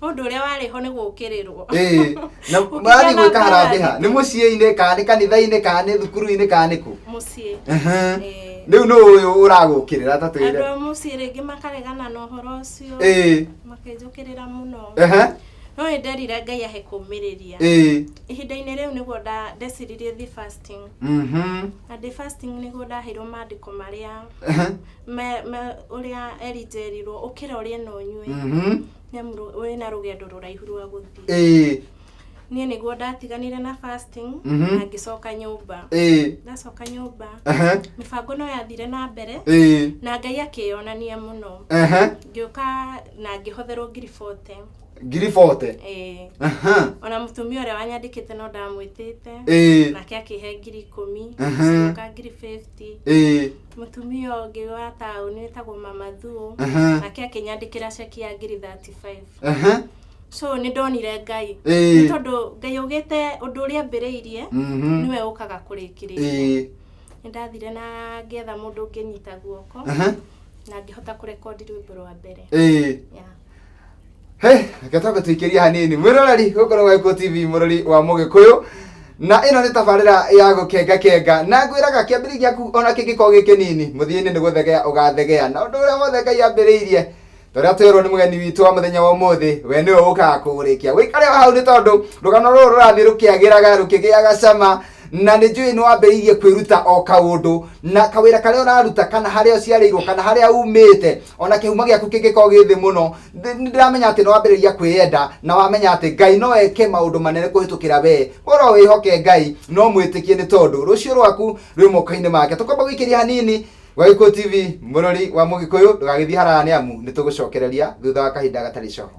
Ũndũ ũrĩa warĩ ho nĩ gũkĩrĩrwo. Na mũrathiĩ gwĩka harambee ha? Nĩ mũciĩ-inĩ kana nĩ kanitha-inĩ kana nĩ thukuru-inĩ kana nĩ kũ? Mũciĩ. Rĩu nũ ũyũ ũragũkĩrĩra ta twĩre? Andũ a mũciĩ rĩngĩ makaregana na ũhoro ũcio. Makĩnjũkĩrĩra mũno. No nĩ nderire Ngai ahe kũũmĩrĩria. Ihinda-inĩ rĩu nĩguo ndeciririe thiĩ fasting. Na ndĩ fasting nĩguo ndaheirwo maandĩko marĩa ũrĩa Elijah erirwo ũkĩra ũrĩe na ũnyue. Nĩ amu wĩna rũgendo rũraihu rwa gũthiĩ. Niĩ nĩguo ndatiganire na fasting na ngĩcoka nyũmba. Ndacoka nyũmba mĩbango no yathire na mbere na Ngai akĩyonania mũno. Ngĩũka na ngĩhotherwo 40,000. 40,000? Ona mũtumia ũrĩa wanyandĩkĩte no ndamwĩtĩte. Nake akĩhe 10,000. Ngĩũka 50,000. Mũtumia ũngĩ wa taũni wĩtagwo Mama Thuo. Nake akĩnyandĩkĩra ceki ya 35,000. So nĩ ndonire Ngai. Nĩ tondũ Ngai augĩte ũndũ ũrĩa ambĩrĩirie nĩwe ũkaga kũrĩkĩrĩria. Nĩ ndathire na ngĩetha mũndũ ũngĩnyita guoko na ngĩhota kũrekondi rwĩmbo rwa mbere. He, reke twambe tũikĩrie hanini mwĩroreri gũkũ nĩ Gĩkũyũ TV mũrori wa Mũgĩkũyũ na ĩno nĩ tabarĩra ya gũkenga kenga na ngwĩraga kĩambĩrĩria gĩaku ona kĩngĩkorwo gĩ kĩnini mũthia-inĩ nĩ gũthegea ũgathegea na ũndũ ũrĩa wothe Ngai ambĩrĩirie torĩa twĩrwo nĩ mũgeni witũ wa mũthenya wa ũmũthĩ we nĩwe ũkaga kũũrĩkia wĩkare o hau nĩ tondũ rũgano rũrũ rũrathiĩ rũkĩagĩraga rũkĩgĩaga cama na nĩ njũĩ nĩ wambĩrĩirie kwĩruta o kaũndũ na kawĩra karĩa ũraruta kana harĩa ũciarĩirwo kana harĩa umĩte ona kĩhumo gĩaku kĩngĩkorwo gĩ thĩ mũno nĩ ndĩramenya atĩ nĩ wambĩrĩria kwĩyenda na wamenya atĩ Ngai no eke maũndũ manene kũhĩtũkĩra we oro wĩhoke Ngai no mwĩtĩkie nĩ tondũ rũciũ rwaku rwĩ moko-inĩ make. Tũkwamba gũikĩria hanini gwa Gĩkũyũ TV mũrori wa Mũgĩkũyũ ndũgagĩthiĩ haraya nĩ amu nĩ tũgũcokereria thutha wa kahinda gatarĩ coho.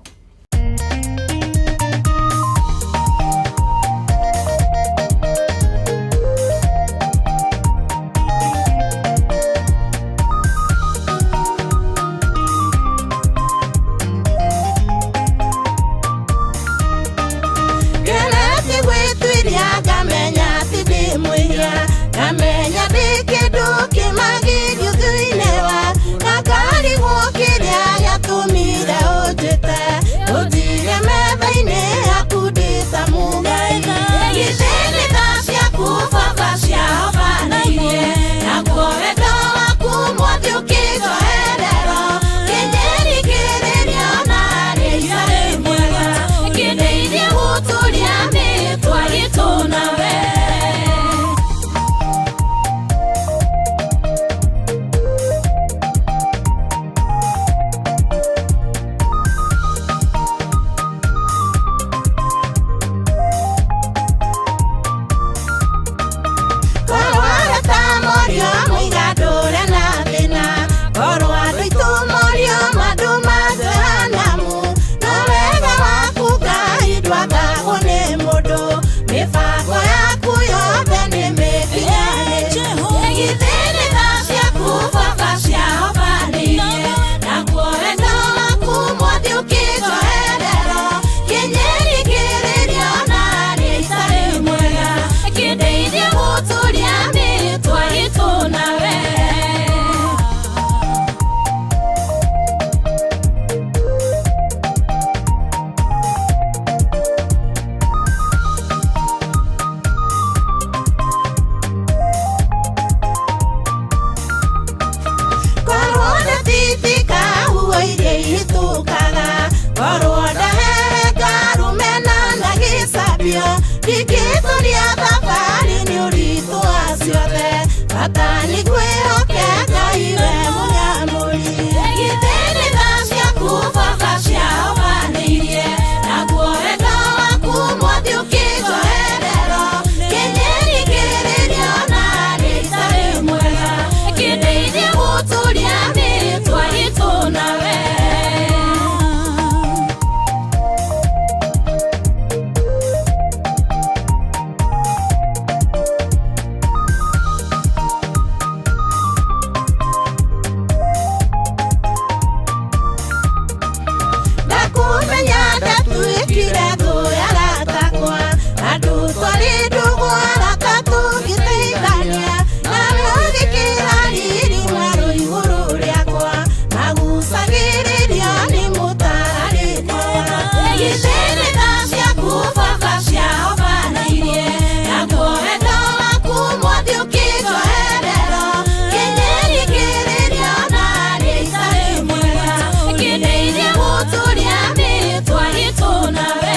Ndingĩthambio ndingĩtũria thabarĩ nĩ ũritũ wa ciothe bata nĩ kwĩhoke Ngai we mũnyamũri. Githĩ nĩ tha ciaku baba ciahobanĩirie naguo wendo waku mwathi ũkĩnjoherera kĩnyĩrigĩrĩrio na niĩ itarĩ mwega kĩndeithie gũtũria mĩtwa itũ nawe. Ndakumenya ndatuĩkire thũ ya aratakwa andũ twarĩ ndũgũ arata tũgĩteithania nawe ũgĩkĩra riri mwerũ igũrũ rĩakwa magucagĩrĩrio nĩ mũtararĩko. Githĩ nĩ tha ciaku baba ciahobanĩirie naguo wendo waku mwathi ũkĩnjoherera kĩnyĩrigĩrĩrio na niĩ itarĩ mwega kĩndeithie gũtũria mĩtwa itũ nawe.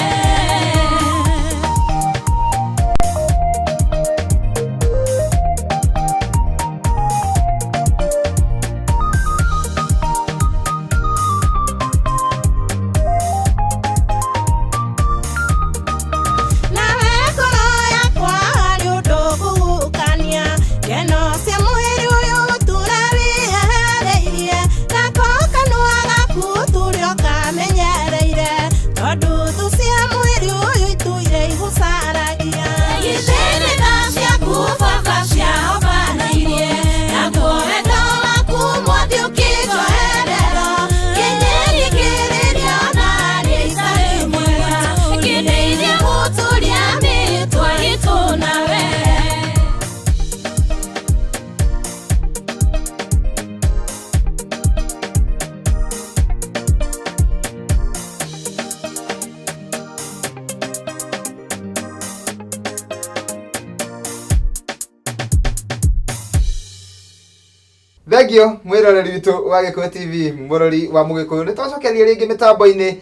Nawe ngoro yakwa nĩ ũndũ ngũgũkania ngeno cia mwĩrĩ ũyũ tũra wĩhereirie nako kanua gaku tũrĩ ũkamenyereire tondũ thũ cia mwĩrĩ ũyũ itũire igũcaragia. Githĩ nĩ tha ciaku baba ciahobanĩirie naguo wendo waku mwathi ũkĩnjoherera kĩnyĩrigĩrĩrio na niĩ itarĩ mwega kĩndeithie gũtũria mĩtwa itũ nawe. Thengio mwiroreri witũ wa Gĩkũyũ TV, mũrori wa Mũgĩkũyũ, nĩ twacokeria rĩngĩ mĩtambo-inĩ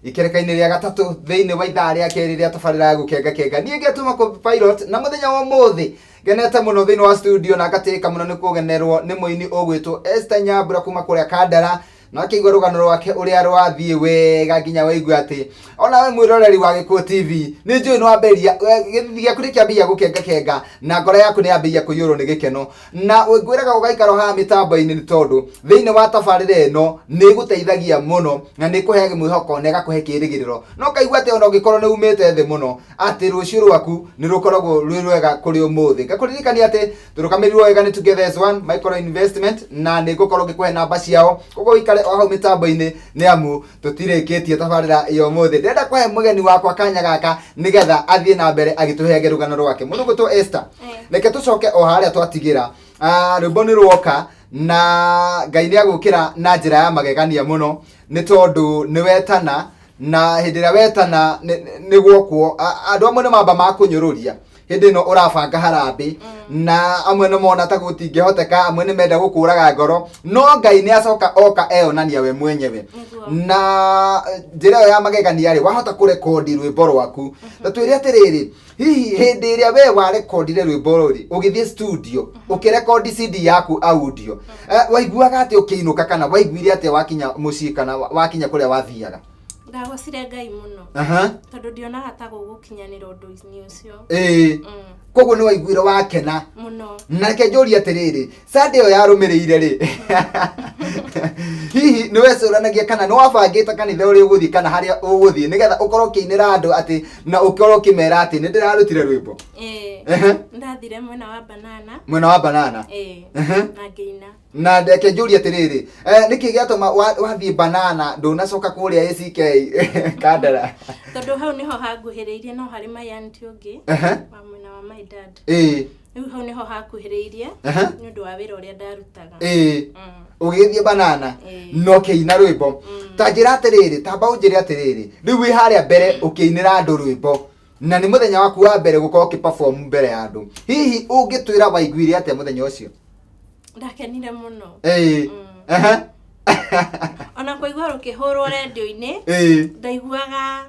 ikereka-inĩ rĩa gatatũ thĩinĩ wa ithaa rĩa kerĩ rĩa tabarĩra ya gũkengakenga. Niĩ ngetwo Mako Pilot, na mũthenya wa ũmũthĩ ngenete mũno thĩinĩ wa studio na ngatĩĩka mũno nĩ kũgenerwo nĩ mũini ũgwĩtwo Esther Nyambura kuma kũrĩa Kandara, na akĩigua rũgano rwake ũrĩa rwathiĩ wega nginya waigua atĩ ona we mwĩroreri wa Gĩkũyũ TV nĩ njũĩ nĩ wambĩrĩria gĩthithi gĩaku nĩ kĩambĩrĩria gũkengakenga na ngoro yaku nĩ yambĩrĩria kũiyũrwo nĩ gĩkeno, na ngwĩraga ũgaikara haha mĩtambo-inĩ nĩ tondũ thĩinĩ wa tabarĩra ĩno nĩ ĩgũteithagia mũno na nĩ ĩkũheaga mwĩhoko na ĩgakũhe kĩĩrĩgĩrĩro, na ũkaigua atĩ ona ũngĩkorwo nĩ umĩte thĩ mũno atĩ rũciũ rwaku nĩ rũkoragwo rwĩ rwega kũrĩ ũmũthĩ. Ngakũririkania atĩ tũrũgamĩrĩirwo wega nĩ Together as One Micro Investment, na nĩ ngũkorwo ngĩkũhe namba ciao, koguo ũikare o hau mĩtambo-inĩ nĩ amu tũtirĩkĩtie tabarĩra ya ũmũthĩ. Ndĩrenda kũhe mũgeni wakwa kanya gaka nĩgetha athiĩ na mbere agĩtũheage rũgano rwake. Mũndũ ũgwĩtwo Esther, reke tũcoke o harĩa twatigĩra. Rwĩmbo nĩ rwoka na Ngai nĩ agũkĩra na njĩra ya magegania mũno nĩ tondũ nĩ wetana, na hĩndĩ ĩrĩa wetana nĩ gwokwo andũ amwe nĩ mamba makũnyũrũria hĩndĩ ĩno ũrabanga harambĩ, na amwe nĩ mona ta gũtingĩhoteka, amwe nĩ menda gũkũraga ngoro, no Ngai nĩ acoka oka eyonania we mwenyewe na njĩra ĩyo ya magegania rĩ, wahota kũrekondi rwĩmbo rwaku. Na twĩre atĩrĩrĩ, hihi hĩndĩ ĩrĩa we warekondire rwĩmbo rũrĩ ũgĩthiĩ studio ũkĩrekondi CD yaku audio, waiguaga atĩ ũkĩinũka kana waiguire atĩa wakinya mũciĩ kana wakinya kũrĩa wathiaga? Ndagocire Ngai mũno tondũ ndionaga ta gũgũkinyanĩra ũndũ-inĩ ũcio. Koguo nĩ waiguire wakena mũno. Na reke njũrie atĩrĩrĩ, Sunday ĩyo yarũmĩrĩire rĩ, hihi nĩ wecũranagia kana nĩ wabangĩte kanitha ũrĩa ũgũthiĩ kana harĩa ũgũthiĩ nĩgetha ũkorwo ũkĩinĩra andũ atĩ na ũkorwo ũkĩmera atĩ nĩ ndĩrarutire rwĩmbo? Ndathire mwena wa Banana. Mwena wa Banana. Na ngĩina. Na ndeke njũrie atĩrĩrĩ, nĩkĩ gĩatũma wathiĩ Banana ndũnacoka kũrĩa ACK Kandara? Tondũ hau nĩho hanguhĩrĩirie, no harĩ my auntie ũngĩ wa mwena wa my dad. Rĩu hau nĩho hakuhĩrĩirie nĩ ũndũ wa wĩra ũrĩa ndarutaga. Ũgĩgĩthiĩ Banana na ũkĩina rwĩmbo. Ta njĩra atĩrĩrĩ, tamba ũnjĩre atĩrĩrĩ, rĩu wĩ harĩa mbere ũkĩinĩra andũ rwĩmbo na nĩ mũthenya waku wa mbere gũkorwo ũkĩ-perform mbere ya andũ, hihi ũngĩtwĩra waiguire atĩa mũthenya ũcio? Ndakenire mũno. Ona kũigua rũkĩhũrwo rendio-inĩ, ndaiguaga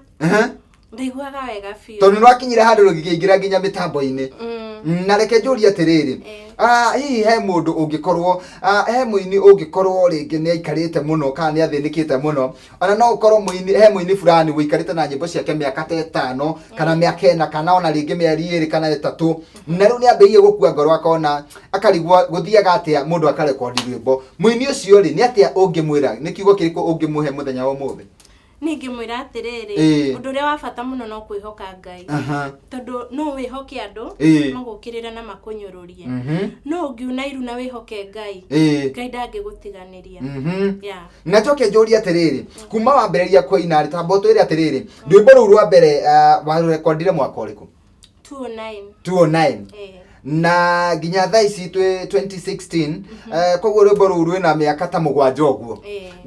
Ndaiguaga wega biũ. Tondũ nĩ rwakinyire handũ rũgĩkĩingĩra nginya mĩtambo-inĩ. Na reke njũrie atĩrĩrĩ, hihi he mũndũ ũngĩkorwo, he mũini ũngĩkorwo rĩngĩ nĩ aikarĩte mũno kana nĩ athĩnĩkĩte mũno, ona no ũkorwo mũini, he mũini fulani ũikarĩte na nyĩmbo ciake mĩaka ta 5 kana mĩaka 4 kana ona rĩngĩ mĩeri 2 kana 3, na rĩu nĩ ambĩrĩirie gũkua ngoro akona akarigwo gũthiaga atĩa mũndũ akarekondi rwĩmbo. Mũini ũcio rĩ, nĩ atĩa ũngĩmwĩra, nĩ kiugo kĩrĩkũ ũngĩmũhe mũthenya wa ũmũthĩ? Niĩ ingĩmwĩra atĩrĩrĩ, ũndũ ũrĩa wa bata mũno no kwĩhoka Ngai. Tondũ no wĩhoke andũ magũkĩrĩre na makũnyũrũrie. No ũngiuna iru na wĩhoke Ngai, Ngai ndangĩgũtiganĩria. Na njoke njũrie atĩrĩrĩ, kuma wambĩrĩria kũina rĩ, tamba ũtwĩre atĩrĩrĩ, rwĩmbo rũu rwa mbere warũrekondire mwaka ũrĩkũ? 209. 209. Na nginya thaa ici twĩ 2016, koguo rwĩmbo rũu rwĩna mĩaka ta 7 ũguo.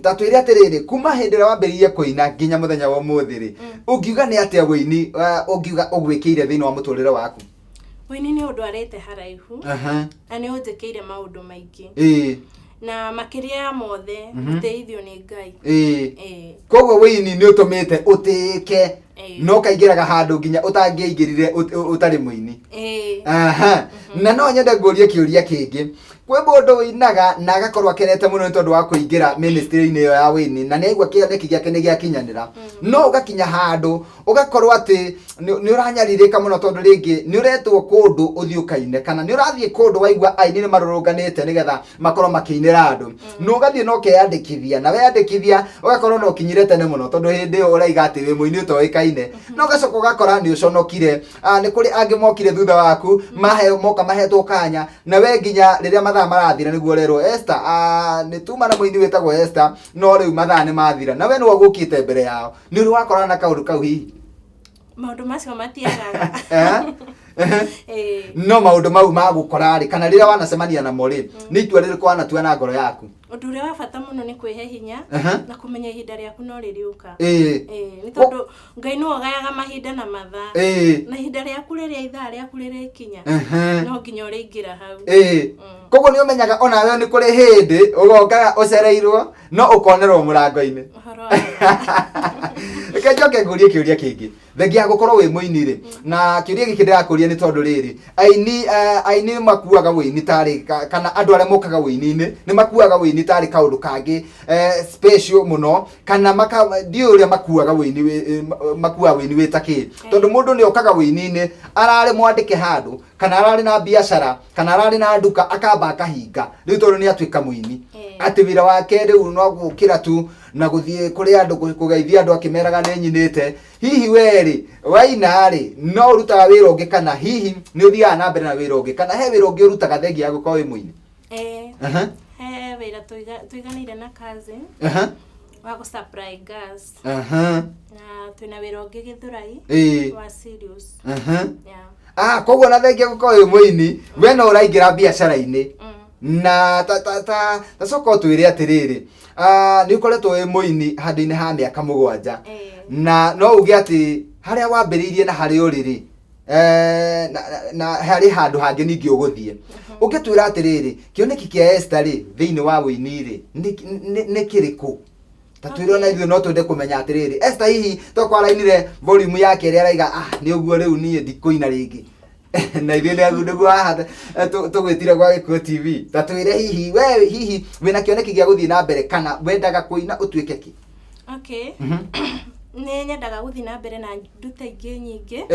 Ta twĩre atĩrĩrĩ, kuma hĩndĩ ĩrĩa wambĩrĩirie kũina nginya mũthenya wa ũmũthĩ rĩ, ũngiuga nĩ atĩa ũini ũngiuga ũgwĩkĩire thĩinĩ wa mũtũrĩre waku? Ũini nĩ ũndwarĩte haraihu na nĩ ũnjĩkĩire maũndũ maingĩ. Na makĩria ya mothe, gũtĩithio nĩ Ngai. Koguo ũini nĩ ũtũmĩte ũtĩĩke no ũkaingĩraga handũ nginya ũtangĩaingĩrire ũtarĩ mũini. Na no nyende ngũrie kĩũria kĩngĩ. Kwĩ mũndũ ũinaga na agakorwo akenete mũno nĩ tondũ wa kũingĩra ministry-inĩ ĩyo ya ũini na nĩ aigua kĩoneki gĩake nĩ gĩakinyanĩra. No ũgakinya handũ ũgakorwo atĩ nĩ ũranyarirĩka mũno tondũ rĩngĩ nĩ ũretwo kũndũ ũthiĩ ũkaine kana nĩ ũrathiĩ kũndũ waigua aini nĩ marũrũnganĩte nĩgetha makorwo makĩinĩra andũ. Na ũgathiĩ na ũkeyandĩkithia, na weyandĩkithia ũgakorwo na ũkinyire tene mũno tondũ hĩndĩ ĩyo ũraiga atĩ wĩ mũini ũtoĩkaine. Na ũgacoka ũgakora nĩ ũconokire. Nĩ kũrĩ angĩ mokire thutha waku, moka mahetwo kanya, na we nginya rĩrĩa mathaa marathira nĩguo ũrerwo Esther, nĩ tuma na mũini wĩtagwo Esther, no rĩu mathaa nĩ mathira, na we nĩwe ũgũkĩte mbere yao. Nĩ ũrĩ wakorana na kaũndũ kau hihi? Maũndũ macio matiagaga. No maũndũ mau ma gũkora rĩ, kana rĩrĩa wanacemania namo rĩ, nĩ itua rĩrĩkũ wanatua na ngoro yaku? Ũndũ ũrĩa wa bata mũno nĩ kwĩhe hinya na kũmenya ihinda rĩaku no rĩrĩũka. Nĩ tondũ Ngai nĩwe ũgayaga mahinda na mathaa. Na ihinda rĩaku rĩrĩa ithaa rĩaku rĩrĩkinya, no nginya ũrĩingĩra hau. Koguo nĩ ũmenyaga onawe nĩ kũrĩ hĩndĩ ũgokaga ũcereirwo no ũkonerwo mũrango-inĩ. Ũhoro wa ma. Reke njoke ngũrie kĩũria kĩngĩ. Thengia ya gũkorwo wĩ mũini rĩ, na kĩũria gĩkĩ ndĩrakũria nĩ tondũ rĩrĩ, aini makuaga ũini tarĩ kana andũ arĩa mokaga ũini-inĩ nĩ makuaga ũini tarĩ kaũndũ kangĩ special mũno, kana maka ndiũĩ ũrĩa makuaga ũini makuaga ũini wĩ ta kĩ. Tondũ mũndũ nĩ okaga ũini-inĩ ararĩ mwandĩke handũ, kana ararĩ na biacara, kana ararĩ na nduka, akamba akahinga rĩu tondũ nĩ atuĩka mũini. Atĩ wĩra wake rĩu no gũkĩra tu na gũthiĩ kũrĩ andũ kũgeithia andũ akĩmeraga nĩ nyinĩte. Hihi we rĩ, waina rĩ, no ũrutaga wĩra ũngĩ kana hihi nĩ ũthiaga na mbere na wĩra ũngĩ, kana he wĩra ũngĩ ũrutaga thengia ya gũkorwo wĩ mũini? He wĩra tũiganĩire na cousin wa gũ supply gas. Na twĩna wĩra ũngĩ Gĩthũrai wa Sirius. Koguo na thengia gũkorwo wĩ mũini, we no ũraingĩra biacara-inĩ. Na ta coka ũtwĩre atĩrĩrĩ, nĩ ũkoretwo wĩ mũini handũ-inĩ ha mĩaka 7. Na no uge atĩ harĩa wambĩrĩirie na harĩa ũrĩ rĩ, na harĩ handũ hangĩ ningĩ ũgũthiĩ. Ũngĩtwĩra atĩrĩrĩ, kĩoneki kĩa Esther rĩ, thĩinĩ wa ũini rĩ, nĩ kĩrĩkũ? Ta twĩre ona ithuĩ no twende kũmenya atĩrĩrĩ, Esther hihi tokorwo arainire volume yake ĩrĩa araiga, nĩ ũguo rĩu niĩ ndikũina rĩngĩ. Na ithuĩ nĩguo haha tũgwĩtire gwa Gĩkũyũ TV. Ta twĩre hihi, we hihi wĩna kĩoneki gĩa gũthiĩ na mbere kana wendaga kũina ũtuĩke kĩ? Nĩ nyendaga gũthiĩ na mbere na ndute ingĩ nyingĩ.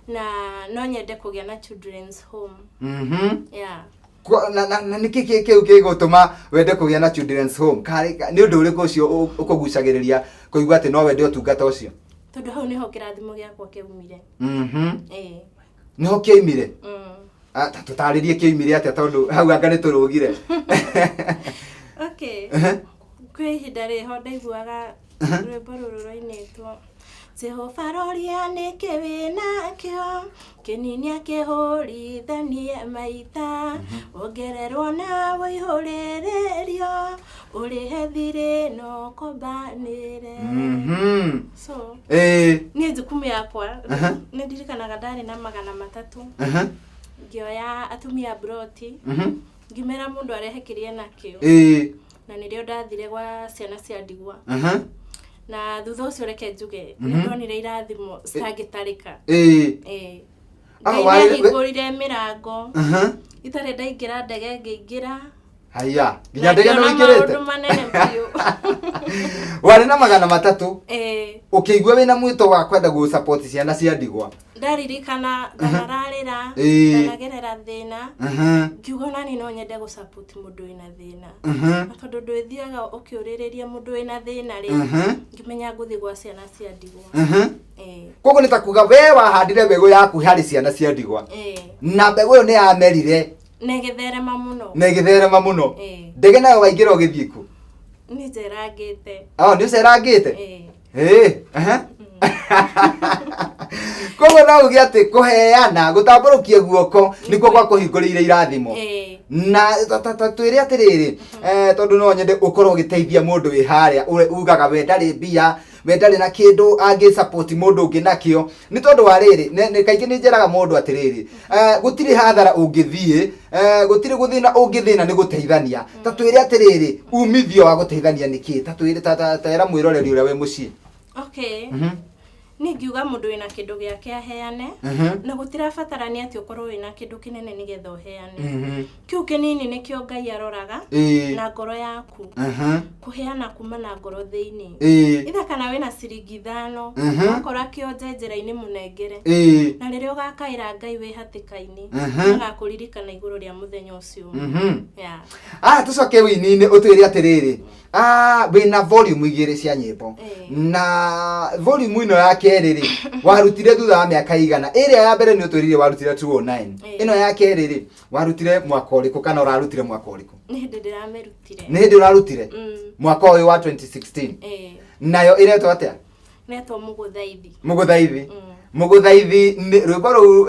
Na no nyende kũgĩa na children's home. Na nĩkĩ kĩu gĩgũtũma wende kũgĩa na children's home? Nĩ ũndũ ũrĩkũ ũcio ũkũgucagĩrĩria kũigua atĩ no wende ũtungata ũcio? Tondũ hau nĩho kĩrathimo gĩakwa kĩaumire. Nĩho kĩaumire? Ta tũtarĩrie kĩaumire atĩa tondũ hau anga nĩ tũrũgire. Kwĩ ihinda rĩho ndaiguaga rwĩmbo rũrũ rwainĩtwo, Jehova roria nĩkĩ wĩnakĩo, kĩnini akĩhũrithanie maita, wongererwo na ũihũrĩrĩrio, ũrĩhe thirĩ na ũkombanĩre. So, niĩ jukumu yakwa, nĩ ndirikanaga ndarĩ na 300. Ngĩoya atumia broti, ngĩmera mũndũ arehe kĩrĩa enakĩo. Na nĩrĩo ndathire gwa ciana cia ndigwa. Na thutha ũcio reke njuge nĩ ndonire irathimo citangĩtarĩka. Ĩĩ. Ah, Ngai warĩ- nĩahingũrire mĩrango itarĩ ndaingĩra ndege ngĩingĩra. Haya, nginya Na ndege nĩ ngĩona ũingĩrĩte. Maũndũ manene biũ. Warĩ na 300. Ĩĩ. Ũkĩigua wĩna mwĩto wa kwenda gũ support ciana cia ndigwa. Ndaririkana ndanararĩra, ndanagerera thĩna, ngiuga onani no nyende gũ support mũndũ wĩna thĩna. Na tondũ ndwĩthiaga ũkĩũrĩrĩria mũndũ wĩna thĩna rĩ, ngĩmenya ngũthiĩ gwa ciana cia ndigwa. Ĩĩ. Koguo nĩ ta kuga we wahandire mbegũ yaku harĩ ciana cia ndigwa. Ĩĩ. Na mbegũ ĩyo nĩ yamerire. Na ĩgĩtherema mũno. Na ĩgĩtherema mũno. Ĩĩ. Ndege nayo waingĩra ũgĩthiĩ kũ? Nĩ njerangĩte. Oh, nĩ ũcerangĩte? Ĩĩ. Ĩĩ. Koguo no uge atĩ kũheana, gũtambũrũkia guoko nĩkuo gwa kũhingũrĩire irathimo. Ĩĩ. Na ta twĩre atĩrĩrĩ, tondũ no nyende ũkorwo ũgĩteithia mũndũ wĩ harĩa ugaga we ndarĩ mbia, we ndarĩ na kĩndũ angĩ support mũndũ ũngĩ nakĩo. Nĩ tondũ wa rĩrĩ, kaingĩ nĩ njĩraga mũndũ atĩrĩrĩ, gũtirĩ hathara ũngĩthiĩ, gũtirĩ gũthĩna ũngĩthĩna nĩ gũteithania. Ta twĩre atĩrĩrĩ, umithio wa gũteithania nĩ kĩ? Ta twĩre, ta era mwĩroreri ũrĩa wĩ mũciĩ. Okay. Niĩ ngiuga mũndũ wĩna kĩndũ gĩake aheane, na gũtirabatarania atĩ ũkorwo wĩna kĩndũ kĩnene nĩgetha ũheane. Kĩu kĩnini nĩkĩo Ngai aroraga, na ngoro yaku. Kũheana kuma na ngoro thĩinĩ. Itha kana wĩna ciringi 5, wakora kĩonje njĩra-inĩ mũnengere. Na rĩrĩa ũgakaĩra Ngai wĩ hatĩka-inĩ, nĩagakũririkana igũrũ rĩa mũthenya ũcio. Yeah. Tũcoke wĩini-inĩ ũtwĩre atĩrĩrĩ, wĩna volume igĩrĩ cia nyĩmbo. Na volume ĩno ya kerĩ rĩ, warutire thutha wa mĩaka igana. Ĩrĩa ya mbere nĩ ũtwĩrire warutire 209. Ĩno ya kerĩ rĩ, warutire mwaka ũrĩkũ kana ũrarutire mwaka ũrĩkũ? Nĩ hĩndĩ ndĩramĩrutire. Nĩ hĩndĩ ũrarutire? Mwaka ũyũ wa 2016. Nayo ĩretwo atĩa? Ĩretwo Mũgũthaithi. Mũgũthaithi. Mũgũthaithi nĩ rwĩmbo rũu,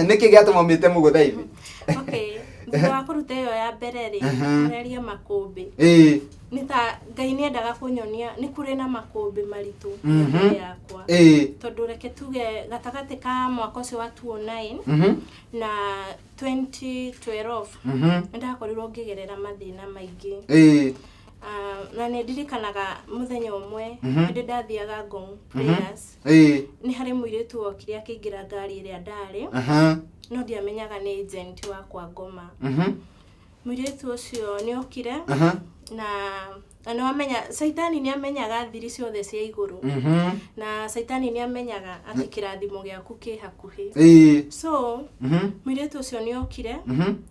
nĩkĩ gĩatũma ũmĩte Mũgũthaithi? Okay. Thutha wa kũruta ĩyo ya mbere rĩ, ũrerie makũmbĩ. Nĩ ta Ngai nĩ endaga kũnyonia nĩ kũrĩ na makũmbĩ maritũ mbere yakwa. Tondũ reke tuge gatagatĩ ka mwaka ũcio wa 2009 na 2012, nĩ ndakorirwo ngĩgerera mathĩna maingĩ. Na nĩ ndirikanaga mũthenya ũmwe, hĩndĩ ndathiaga Ngong prayers, nĩ harĩ mũirĩtu wokire akĩingĩra ngari ĩrĩa ndarĩ, no ndiamenyaga nĩ agent wakwa Ngoma. Mũirĩtu ũcio nĩ okire, na nĩ wamenya Caitani nĩ amenyaga thiri ciothe cia igũrũ. Na Caitani nĩ amenyaga atĩ kĩrathimo gĩaku kĩ hakuhĩ. So, mũirĩtu ũcio nĩ okire,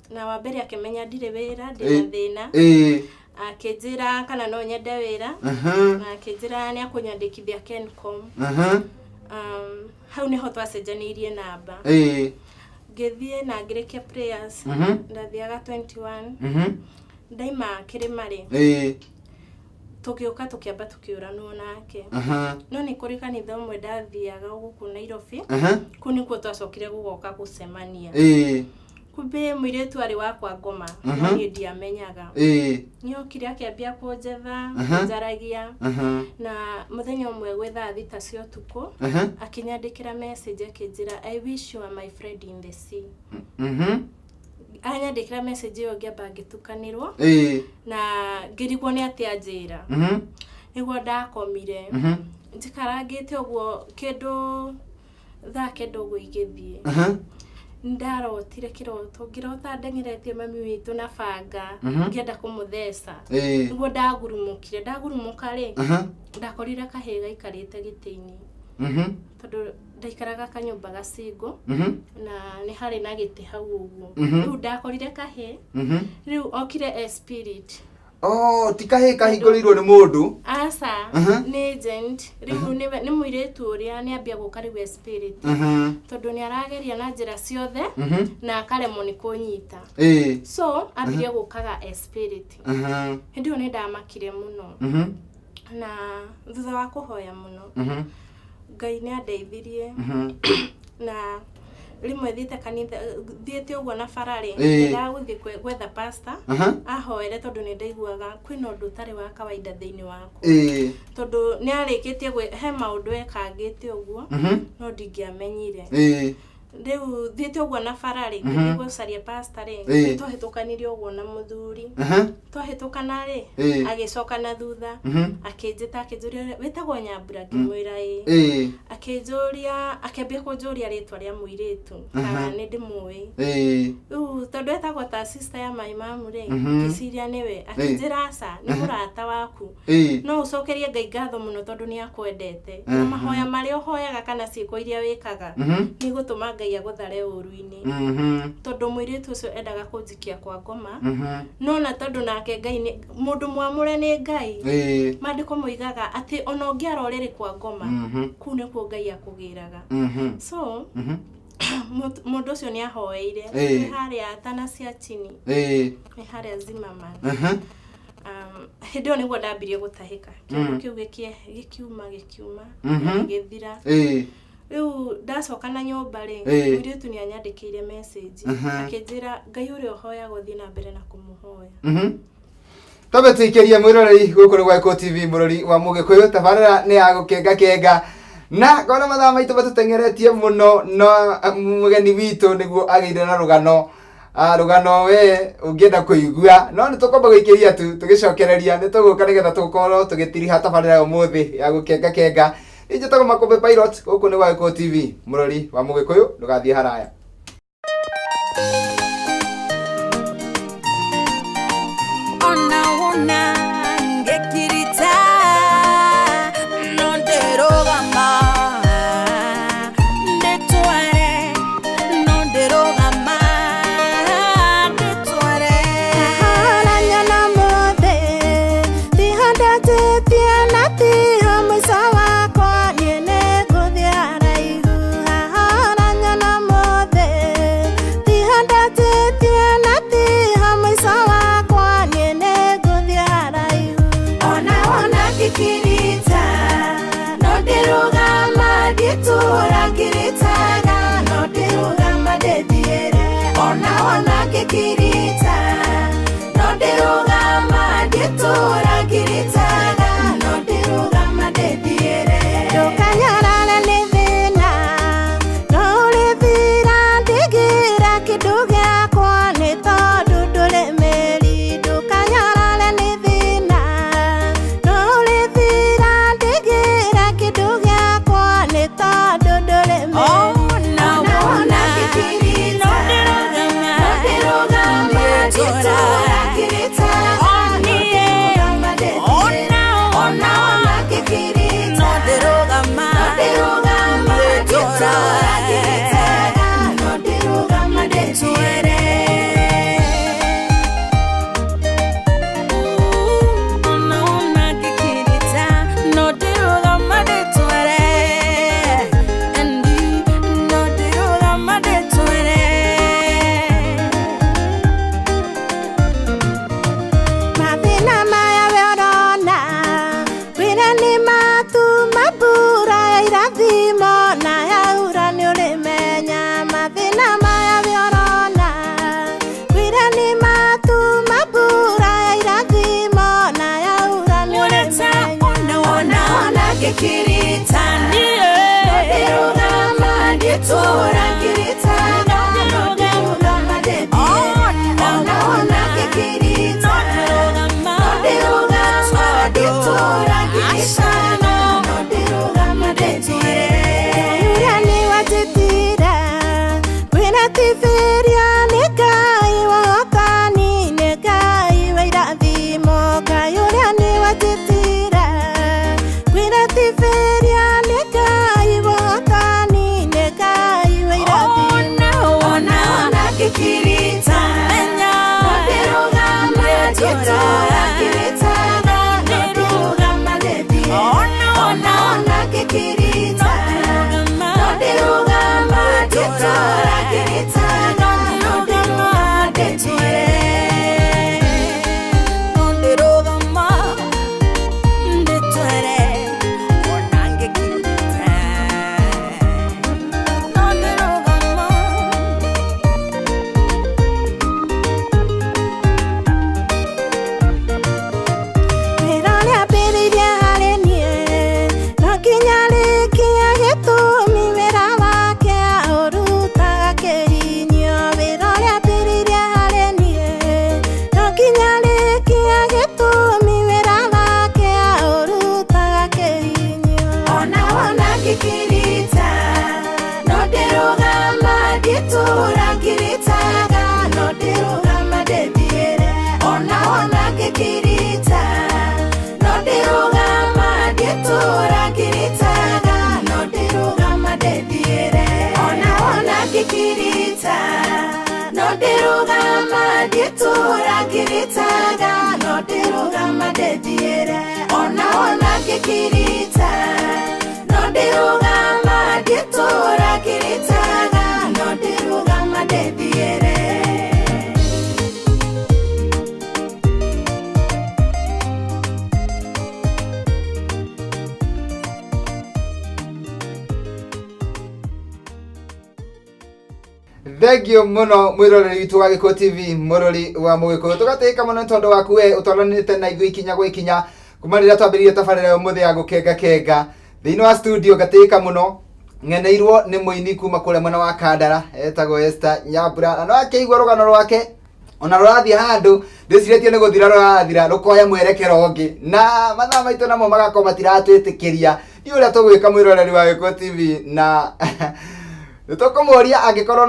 na wa mbere akĩmenya ndirĩ wĩra, ndĩna thĩna. Akĩnjĩra kana no nyende wĩra, na akĩnjĩra nĩ akũnyandĩkithia Kencom. Hau nĩho twacenjanĩirie namba. Ngĩthiĩ na ngĩrĩkia prayers. Ndathiaga 21. Ndaima kĩrĩma rĩ. Tũgĩũka tũkĩamba tũkĩũranwo nake. No nĩ kũrĩ kanitha ũmwe ndathiaga gũkũ Nairobi. Kũu nĩkuo twacokire gũgoka gũcemania. Kumbe mũirĩtu arĩ wakwa Ngoma, no niĩ ndiamenyaga. Nĩ okire akĩambia kũnjetha, kũnjaragia. Na mũthenya ũmwe gwĩ thaa 6 cia ũtukũ, akĩnyandĩkĩra message akĩnjĩra, I wish you are my friend in the sea. Anyandĩkĩra message ĩyo ngĩamba ngĩtukanĩrwo. Na ngĩrigwo nĩ atĩa anjĩra. Nĩguo ndakomire. Njikarangĩte ũguo kĩndũ thaa kenda ũguo igĩthiĩ. Ndarotire kĩroto, ngĩrota ndeng'eretie mami witũ na banga, ngĩenda kũmũtheca. Nĩguo ndagurumũkire, ndagurumũka rĩ, ndakorire kahĩĩ gaikarĩte gĩtĩ-inĩ. Tondũ ndaikaraga kanyũmba gacingo, na nĩ harĩ na gĩtĩ hau ũguo. Rĩu ndakorire kahĩĩ, rĩu okire e spirit. Oh, ti kahĩĩ kahingũrĩirwo nĩ mũndũ? Aca, nĩ agent. Rĩu nĩ mũirĩtu ũrĩa nĩ ambia gũka rĩu e spirit. Tondũ nĩ arageria na njĩra ciothe, na akaremwo nĩ kũnyita. So, ambirie gũkaga e spirit. Hĩndĩ ĩyo nĩ ndamakire mũno. Na thutha wa kũhoya mũno, Ngai nĩ andeithirie. Na rĩmwe thiĩte kanitha, thiĩte ũguo na bara rĩ, nyendaga gũthiĩ gwetha pastor, ahoere tondũ nĩ ndaiguaga kwĩna ũndũ ũtarĩ wa kawaida thĩinĩ wakwa. Tondũ nĩ arĩkĩtie he maũndũ ekangĩte ũguo, no ndingĩamenyire. Rĩu thiĩte ũguo na bara rĩ, ngĩthiĩ gũcaria pastor rĩ, nĩtwahĩtũkanirie ũguo na mũthuri. Twahĩtũkana rĩ, agĩcoka na thutha, akĩnjĩta akĩnjũria wĩtagwo Nyambura, ngĩmwĩra ĩĩ. Akĩnjũria, akĩambia kũnjũria rĩtwa rĩa mũirĩtu kana nĩ ndĩmũĩ. Rĩu tondũ etagwo ta sister ya my mom rĩ, ngĩciria nĩwe. Akĩnjĩra aca, nĩ mũrata waku. No ũcokerie Ngai ngatho mũno tondũ nĩ akwendete. Na mahoya marĩa ũhoyaga kana ciĩko iria wĩkaga nĩ igũtũma Ngai agũthare ũru-inĩ. Tondũ mũirĩtu ũcio endaga kũnjikia kwa ngoma. No na tondũ nake Ngai nĩ mũndũ mwamũre nĩ Ngai. Maandĩko moigaga atĩ ona ũngĩara ũrĩrĩ kwa ngoma, kũu nĩkuo Ngai akũgĩraga. So mũndũ ũcio nĩ ahoeire. Nĩ harĩa Tana cia chini. Nĩ harĩa Zimmerman. Hĩndĩ ĩyo nĩguo ndambirie gũtahĩka. Kĩndũ kĩu gĩkiuma gĩgĩthira. Rĩu ndacoka na nyũmba rĩ, mũirĩtu nĩ anyandĩkĩire message akĩnjĩra Ngai ũrĩa ũhoyaga ũthiĩ na mbere na kũmũhoya. Twambe tuikĩrie mwĩroreri gũkũ nĩ gwa Gĩkũyũ TV mũrori wa Mũgĩkũyũ, tabarĩra nĩ ya gũkenga kenga na ngona mathaa maitũ matũteng'eretie mũno no mũgeni witũ nĩguo agĩire na rũgano rũgano we ũngĩenda kũigua no nĩ tũkwamba gũikĩria tu tũgĩcokereria nĩ tũgũka nĩgetha tũkorwo tũgĩtiriha tabarĩra ya ũmũthĩ ya gũkenga kenga. Niĩ njĩtagwo Makũmbĩ Pilot, gũkũ nĩ gwa Gĩkũyũ TV mũrori wa Mũgĩkũyũ, ndũgathiĩ haraya. Ona wona ngekirita no ndirũgama ndĩtware no ndirũgama ndĩtware Ahora nyona mothe tihandatĩtie na tiho mũico wakwa niĩ nĩngũthiĩ haraihu. Ahora nyona mothe tihandatĩtie na tiho mũico wakwa niĩ nĩngũthiĩ haraihu. Ona wona ngĩkirita no ndĩrũgama ngĩtũra ngiritaga no ndĩrũgama ndĩthiĩre. Ona wona ngĩkirita no ndĩrũgama ngĩtũra ngiritaga no ndĩrũgama ndĩthiĩre. Ndũkanyarare nĩ thĩna no ũrĩthira ndigĩra kĩndũ gĩakwa nĩ tondũ ndũrĩ mĩri. Ndũkanyarare nĩ thĩna no ũrĩthira ndigĩra kĩndũ gĩakwa nĩ tondũ ndũrĩ mĩri. Ona wona ngĩkirita no ndĩrũgama ngĩtũra ngiritaga no ndĩrũgama ndĩthiĩre. Ona wona ngĩkirita no ndĩrũgama ngĩtũra ngiritaga no ndĩrũgama ndĩthiĩre. Ona wona ngĩkirita no ndĩrũgama ndĩtware no ndĩrũgama ndĩtware. Mathĩna maya we ũrona wĩra nĩ matuma mbura ya irathimo na yaura nĩ ũrĩmenya. Mathĩna maya we ũrona wĩra nĩ matuma mbura ya irathimo na yaura nĩ Mũrata ũrĩmenya. ona wona ngĩkirita no ndĩrũgama ngĩtũra ngiritaga no ndĩrũgama ndĩthiĩre. Ona wona ngĩkirita no ndĩrũgama ngĩtũra ngiritaga no ndĩrũgama ndĩthiĩre. Ũrĩa nĩ wanjĩtire kwĩna tibiria nĩ Ngai wa ũhotani nĩ Ngai wa irathimo. Ngai ũrĩa nĩ wanjĩtire kwĩna tibiria nĩ Ngai wa ũhotani nĩ Ngai wa irathimo. Ndietũra ngiritaga no ndirũgama ndĩthiĩre ona wona ngĩkirita no ndirũgama ndietũra ngiritaga no ndirũgama ndĩthiĩre ona wona ngĩkirita no ndirũgama ndietũra ngiritaga no ndirũgama ndĩthiĩre ona wona ngĩkirita no ndirũgama ndietũra ngiritaga no ndirũgama ndĩthiĩre. Thengio mũno mwĩroreri witũ wa Gĩkũyũ TV, mũrori wa Mũgĩkũyũ. Tũgatĩĩka mũno nĩ tondũ waku we ũtwaranĩte na ithuĩ ikinya gwa ikinya kuma rĩrĩa twambĩrĩirie tabarĩra ya ũmũthĩ ya gũkenga kenga. Thĩinĩ wa studio ngatĩĩka mũno ng'eneirwo nĩ mũini kuma kũrĩa mwena wa Kandara etagwo Esther Nyambura, na no akĩigua rũgano rwake ona rũrathiĩ handũ ndĩcirĩtie nĩ gũthira rũrathira rũkoya mwerekero ũngĩ, na mathaa maitũ namo magakorwo matiratwĩtĩkĩria. Ndiũĩ ũrĩa tũgwĩka mwĩroreri wa Gĩkũyũ TV, na nĩtũkũmũria angĩkorwo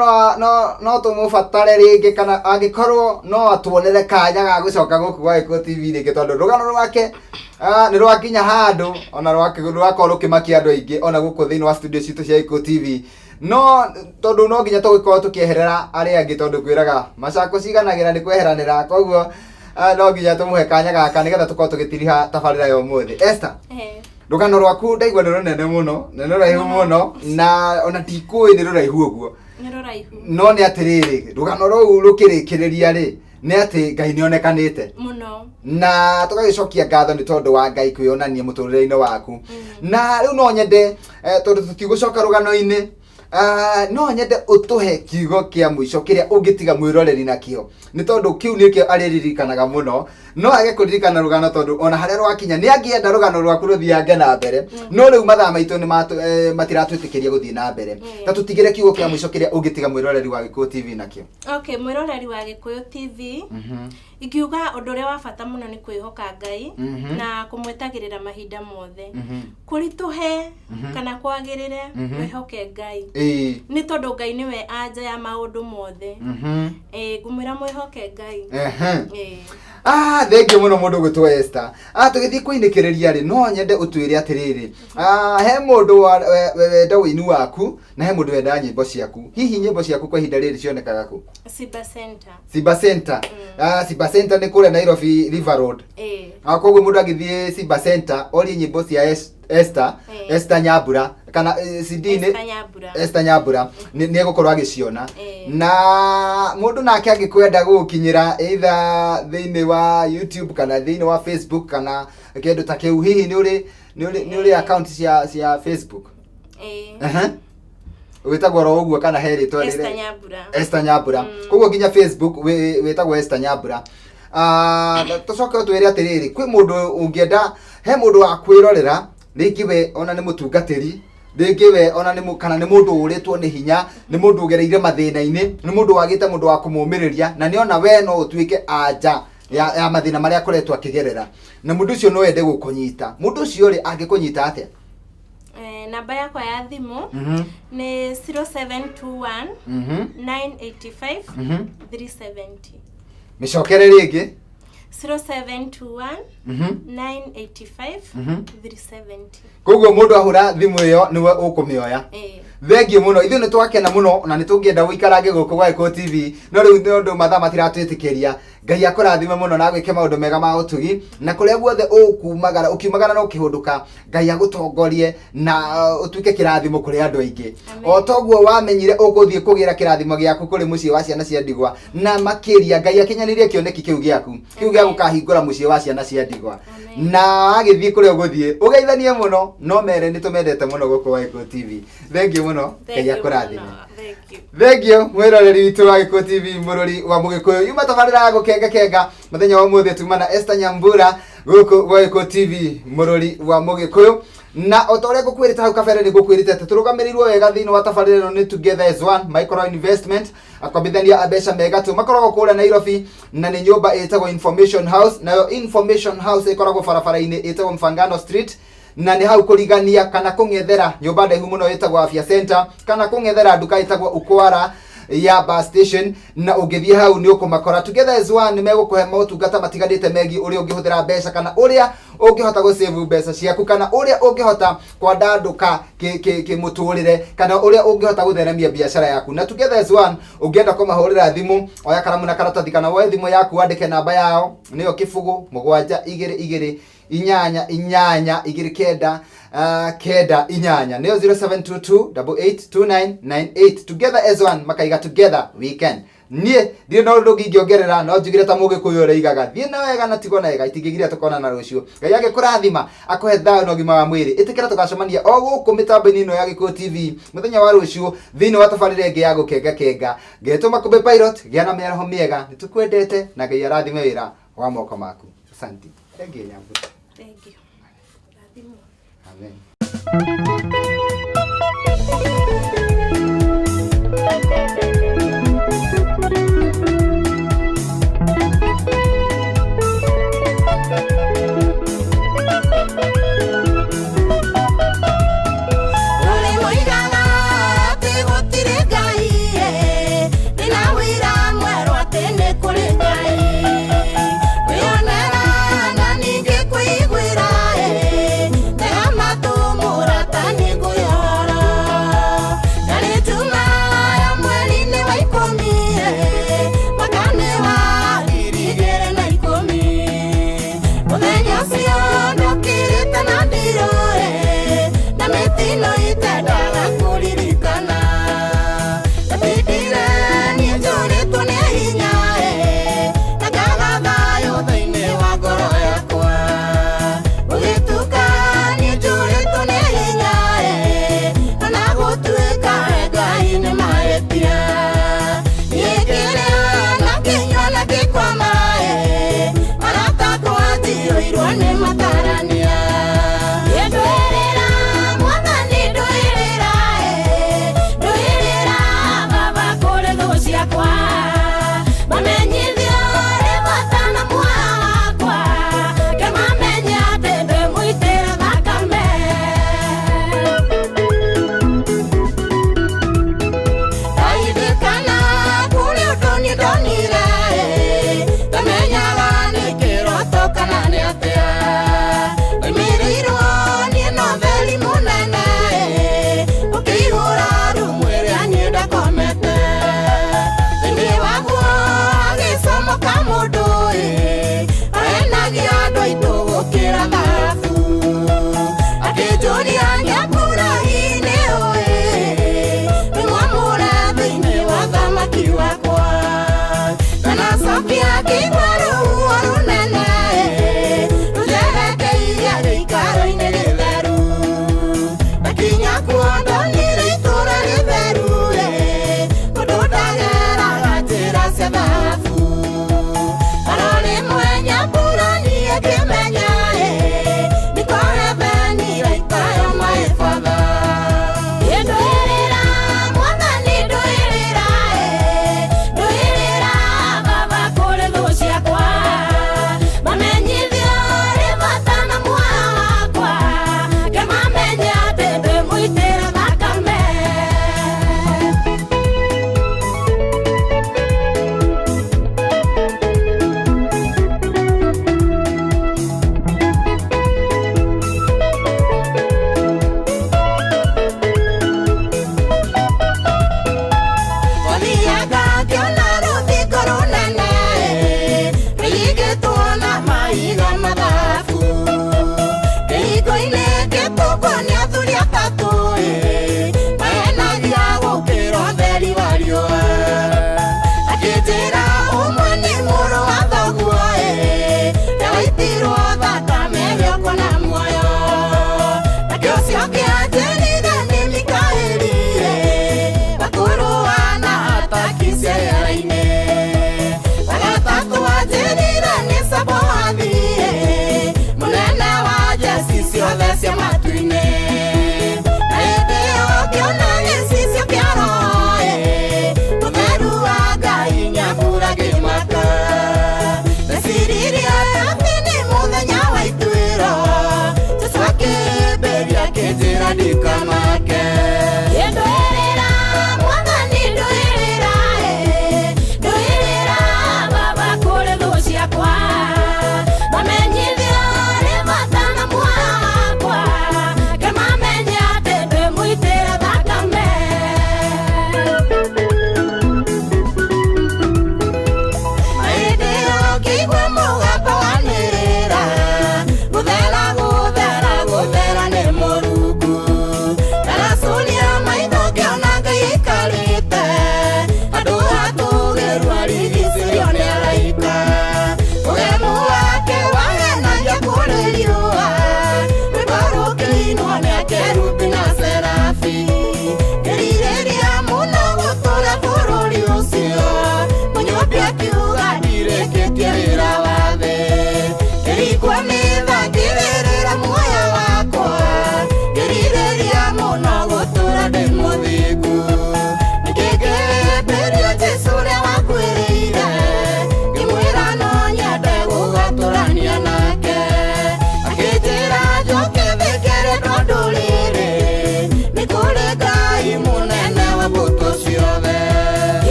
no tũmũbatare rĩngĩ, kana angĩkorwo no atuonere kanya ga gũcoka gũkũ gwa Gĩkũyũ TV rĩngĩ, tondũ rũgano rwake nĩ rwakinya handũ ona rwakorwo rũkĩmakia andũ aingĩ ona gũkũ thĩinĩ wa studio citũ cia Gĩkũyũ TV. No tondũ no nginya tũgĩkorwo tũkĩeherera arĩa angĩ, tondũ kwĩraga macako ciganagĩra nĩ kweheranĩra, koguo no nginya tũmũhe kanya gaka nĩgetha tũkorwo tũgĩtiriha tabarĩra ya ũmũthĩ. Esther, rũgano rwaku ndaigua nĩ rũnene mũno na nĩ rũraihu mũno, na ona ndikũĩ nĩ rũraihu ũguo. Nĩ rũraihu. No nĩ atĩrĩrĩ, rũgano rũu rũkĩrĩkĩrĩria rĩ, nĩ atĩ Ngai nĩ onekanĩte mũno, na tũgagĩcokia ngatho nĩ tondũ wa Ngai kwĩyonania mũtũrĩre-inĩ waku. Na rĩu no nyende, tondũ tũtigũcoka rũgano-inĩ, no nyende ũtũhe kiugo kĩa mũico kĩrĩa ũngĩtiga mwĩroreri nakĩo, nĩ tondũ kĩu nĩkĩo arĩririkanaga mũno. No age kũririkana rũgano tondũ ona harĩa rwakinya nĩ angĩenda rũgano rwaku rũthiange na mbere, no rĩu mathaa maitũ nĩ matiratwĩtĩkĩria gũthiĩ na mbere. Ta tũtigĩre kiugo kĩa mũico kĩrĩa ũngĩtiga mwĩroreri wa Gĩkũyũ TV nakĩo. Okay, mwĩroreri wa Gĩkũyũ TV, ingiuga ũndũ ũrĩa wa bata mũno nĩ kwĩhoka Ngai na kũmwetagĩrĩra mahinda mothe. Kũritũhe kana kwagĩrĩre, wĩhoke Ngai, nĩ tondũ Ngai nĩwe anja ya maũndũ mothe. Ngũmwĩra mwĩhoke Ngai. Thengio mũno mũndũ ũgwĩtwo Esther. Tũgĩthiĩ kũinĩkĩrĩria rĩ, no nyende ũtwĩre atĩrĩrĩ, he mũndũ wenda ũini waku na he mũndũ wenda nyĩmbo ciaku. Hihi nyĩmbo ciaku kwa ihinda rĩrĩ cionekaga kũ? Simba Center. Simba Center. Simba Center nĩ kũrĩa Nairobi River Road. Koguo mũndũ angĩthiĩ Simba Center orie nyĩmbo cia Esther, Esther Nyambura kana CD nĩ Esther Nyambura. Esther Nyambura nĩ egũkorwo agĩciona. Na mũndũ nake angĩkwenda gũgũkinyĩra either thĩinĩ wa YouTube kana thĩinĩ wa Facebook kana kĩndũ ta kĩu, hihi nĩ ũrĩ account cia Facebook? Wĩtagwo oro ũguo kana he rĩtwa Esther Nyambura. Esther Nyambura. Koguo nginya Facebook wĩtagwo Esther Nyambura. Tũcoke ũtwĩre atĩrĩrĩ, kwĩ mũndũ ũngĩenda, he mũndũ wa kwĩrorera rĩngĩ we ona nĩ mũtungatĩri, rĩngĩ we ona nĩ kana nĩ mũndũ ũrĩtwo nĩ hinya, nĩ mũndũ ũgereire mathĩna-inĩ, nĩ mũndũ wagĩte mũndũ wa kũmũmĩrĩria, na nĩ ona we no ũtuĩke anja ya mathĩna marĩa akoretwo akĩgerera, na mũndũ ũcio no ende gũkũnyita. Mũndũ ũcio rĩ, angĩkũnyita atĩa? Namba yakwa ya thimũ nĩ 0721 985 370. Mĩcokere rĩngĩ. 0721 985 370. Koguo mũndũ ahũra thimũ ĩyo nĩwe ũkũmĩoya. Thengio mũno, ithuĩ nĩ twakena mũno na nĩ tũngĩenda gũikarange gũkũ gwa Gĩkũyũ TV, no rĩu nĩ ũndũ mathaa matiratwĩtĩkĩria. Ngai akũrathime mũno na agwĩke maũndũ mega ma ũtugi, na kũrĩa guothe ũkumagara, ũkiumagara na ũkĩhũndũka, Ngai agũtongorie na ũtuĩke kĩrathimo kũrĩ andũ aingĩ. O toguo wamenyire ũgũthiĩ kũgĩra kĩrathimo gĩaku kũrĩ mũciĩ wa ciana cia ndigwa, na makĩria Ngai akinyanĩrie kĩoneki kĩu gĩaku, kĩu gĩa gũkahingũra mũciĩ wa ciana cia ndigwa. Na agĩthiĩ kũrĩa ũgũthiĩ ũgeithanie mũno, no mere nĩ tũmendete mũno gũkũ gwa Gĩkũyũ TV. Thengiũ mũno, Ngai akũrathime. Thengio mwĩroreri witũ wa Gĩkũyũ TV, mũrori wa Mũgĩkũyũ. Yuma tabarĩra ya gũkenga kenga mũthenya wa ũmũthĩ, tuma na Esther Nyambura gũkũ gwa Gĩkũyũ TV, mũrori wa Mũgĩkũyũ. Na o ta ũrĩa ngũkwĩrĩte hau kabere, nĩ ngũkwĩrĩte atĩ tũrũgamĩrĩirwo wega thĩinĩ wa tabarĩra ĩno nĩ Together as One Micro Investment, akombithania a mbeca mega tu makoragwo kũrĩa Nairobi, na nĩ nyũmba ĩtagwo Information House. Nayo Information House ĩkoragwo barabara-inĩ ĩtagwo Mfangano Street, na nĩ hau kũrigania kana kũng'ethera nyũmba ndaihu mũno ĩtagwo Afya Center, kana kũng'ethera nduka ĩtagwo Ukwara. Ya bus station, na ũngĩthiĩ hau nĩ ũkũmakora. Together as One nĩ megũkũhe motungata matiganĩte megiĩ ũrĩa ũngĩhũthĩra mbeca, kana ũrĩa ũngĩhota gũsave mbeca ciaku, kana ũrĩa ũngĩhota kwandandũka kĩmũtũrĩre, kana ũrĩa ũngĩhota gũtheremia biacara yaku. Na Together as One, ũngĩenda kũmahũrĩra thimũ, oya karamu na karatathi kana woe thimũ yaku wandĩke namba yao, nĩyo 0722 8829 98, nĩyo 0722 882998. Together as One makaiga, "Together we can." Niĩ ndirĩ na ũndũ ũngĩ ingĩongerera, no njugire ta Mũgĩkũyũ ũrĩa igaga, thiĩ na wega na tigwo na wega. Itingĩgiria tũkonana rũciũ. Ngai agĩkũrathima, akũhe thayũ na ũgima wa mwĩrĩ. Ĩtĩkĩra tũgacemania o gũkũ mĩtambo-inĩ ĩno ya Gĩkũyũ TV mũthenya wa rũciũ thĩinĩ wa tabarĩra ĩngĩ ya Gũkenga Kenga. Ngetwo Makũmbĩ Pilot. Gĩa na mĩaraho mĩega, nĩ tũkwendete, na Ngai arathime wĩra wa moko maku. Asante. Thank you, Nyambu. Thank you. Rathimwo. Amen.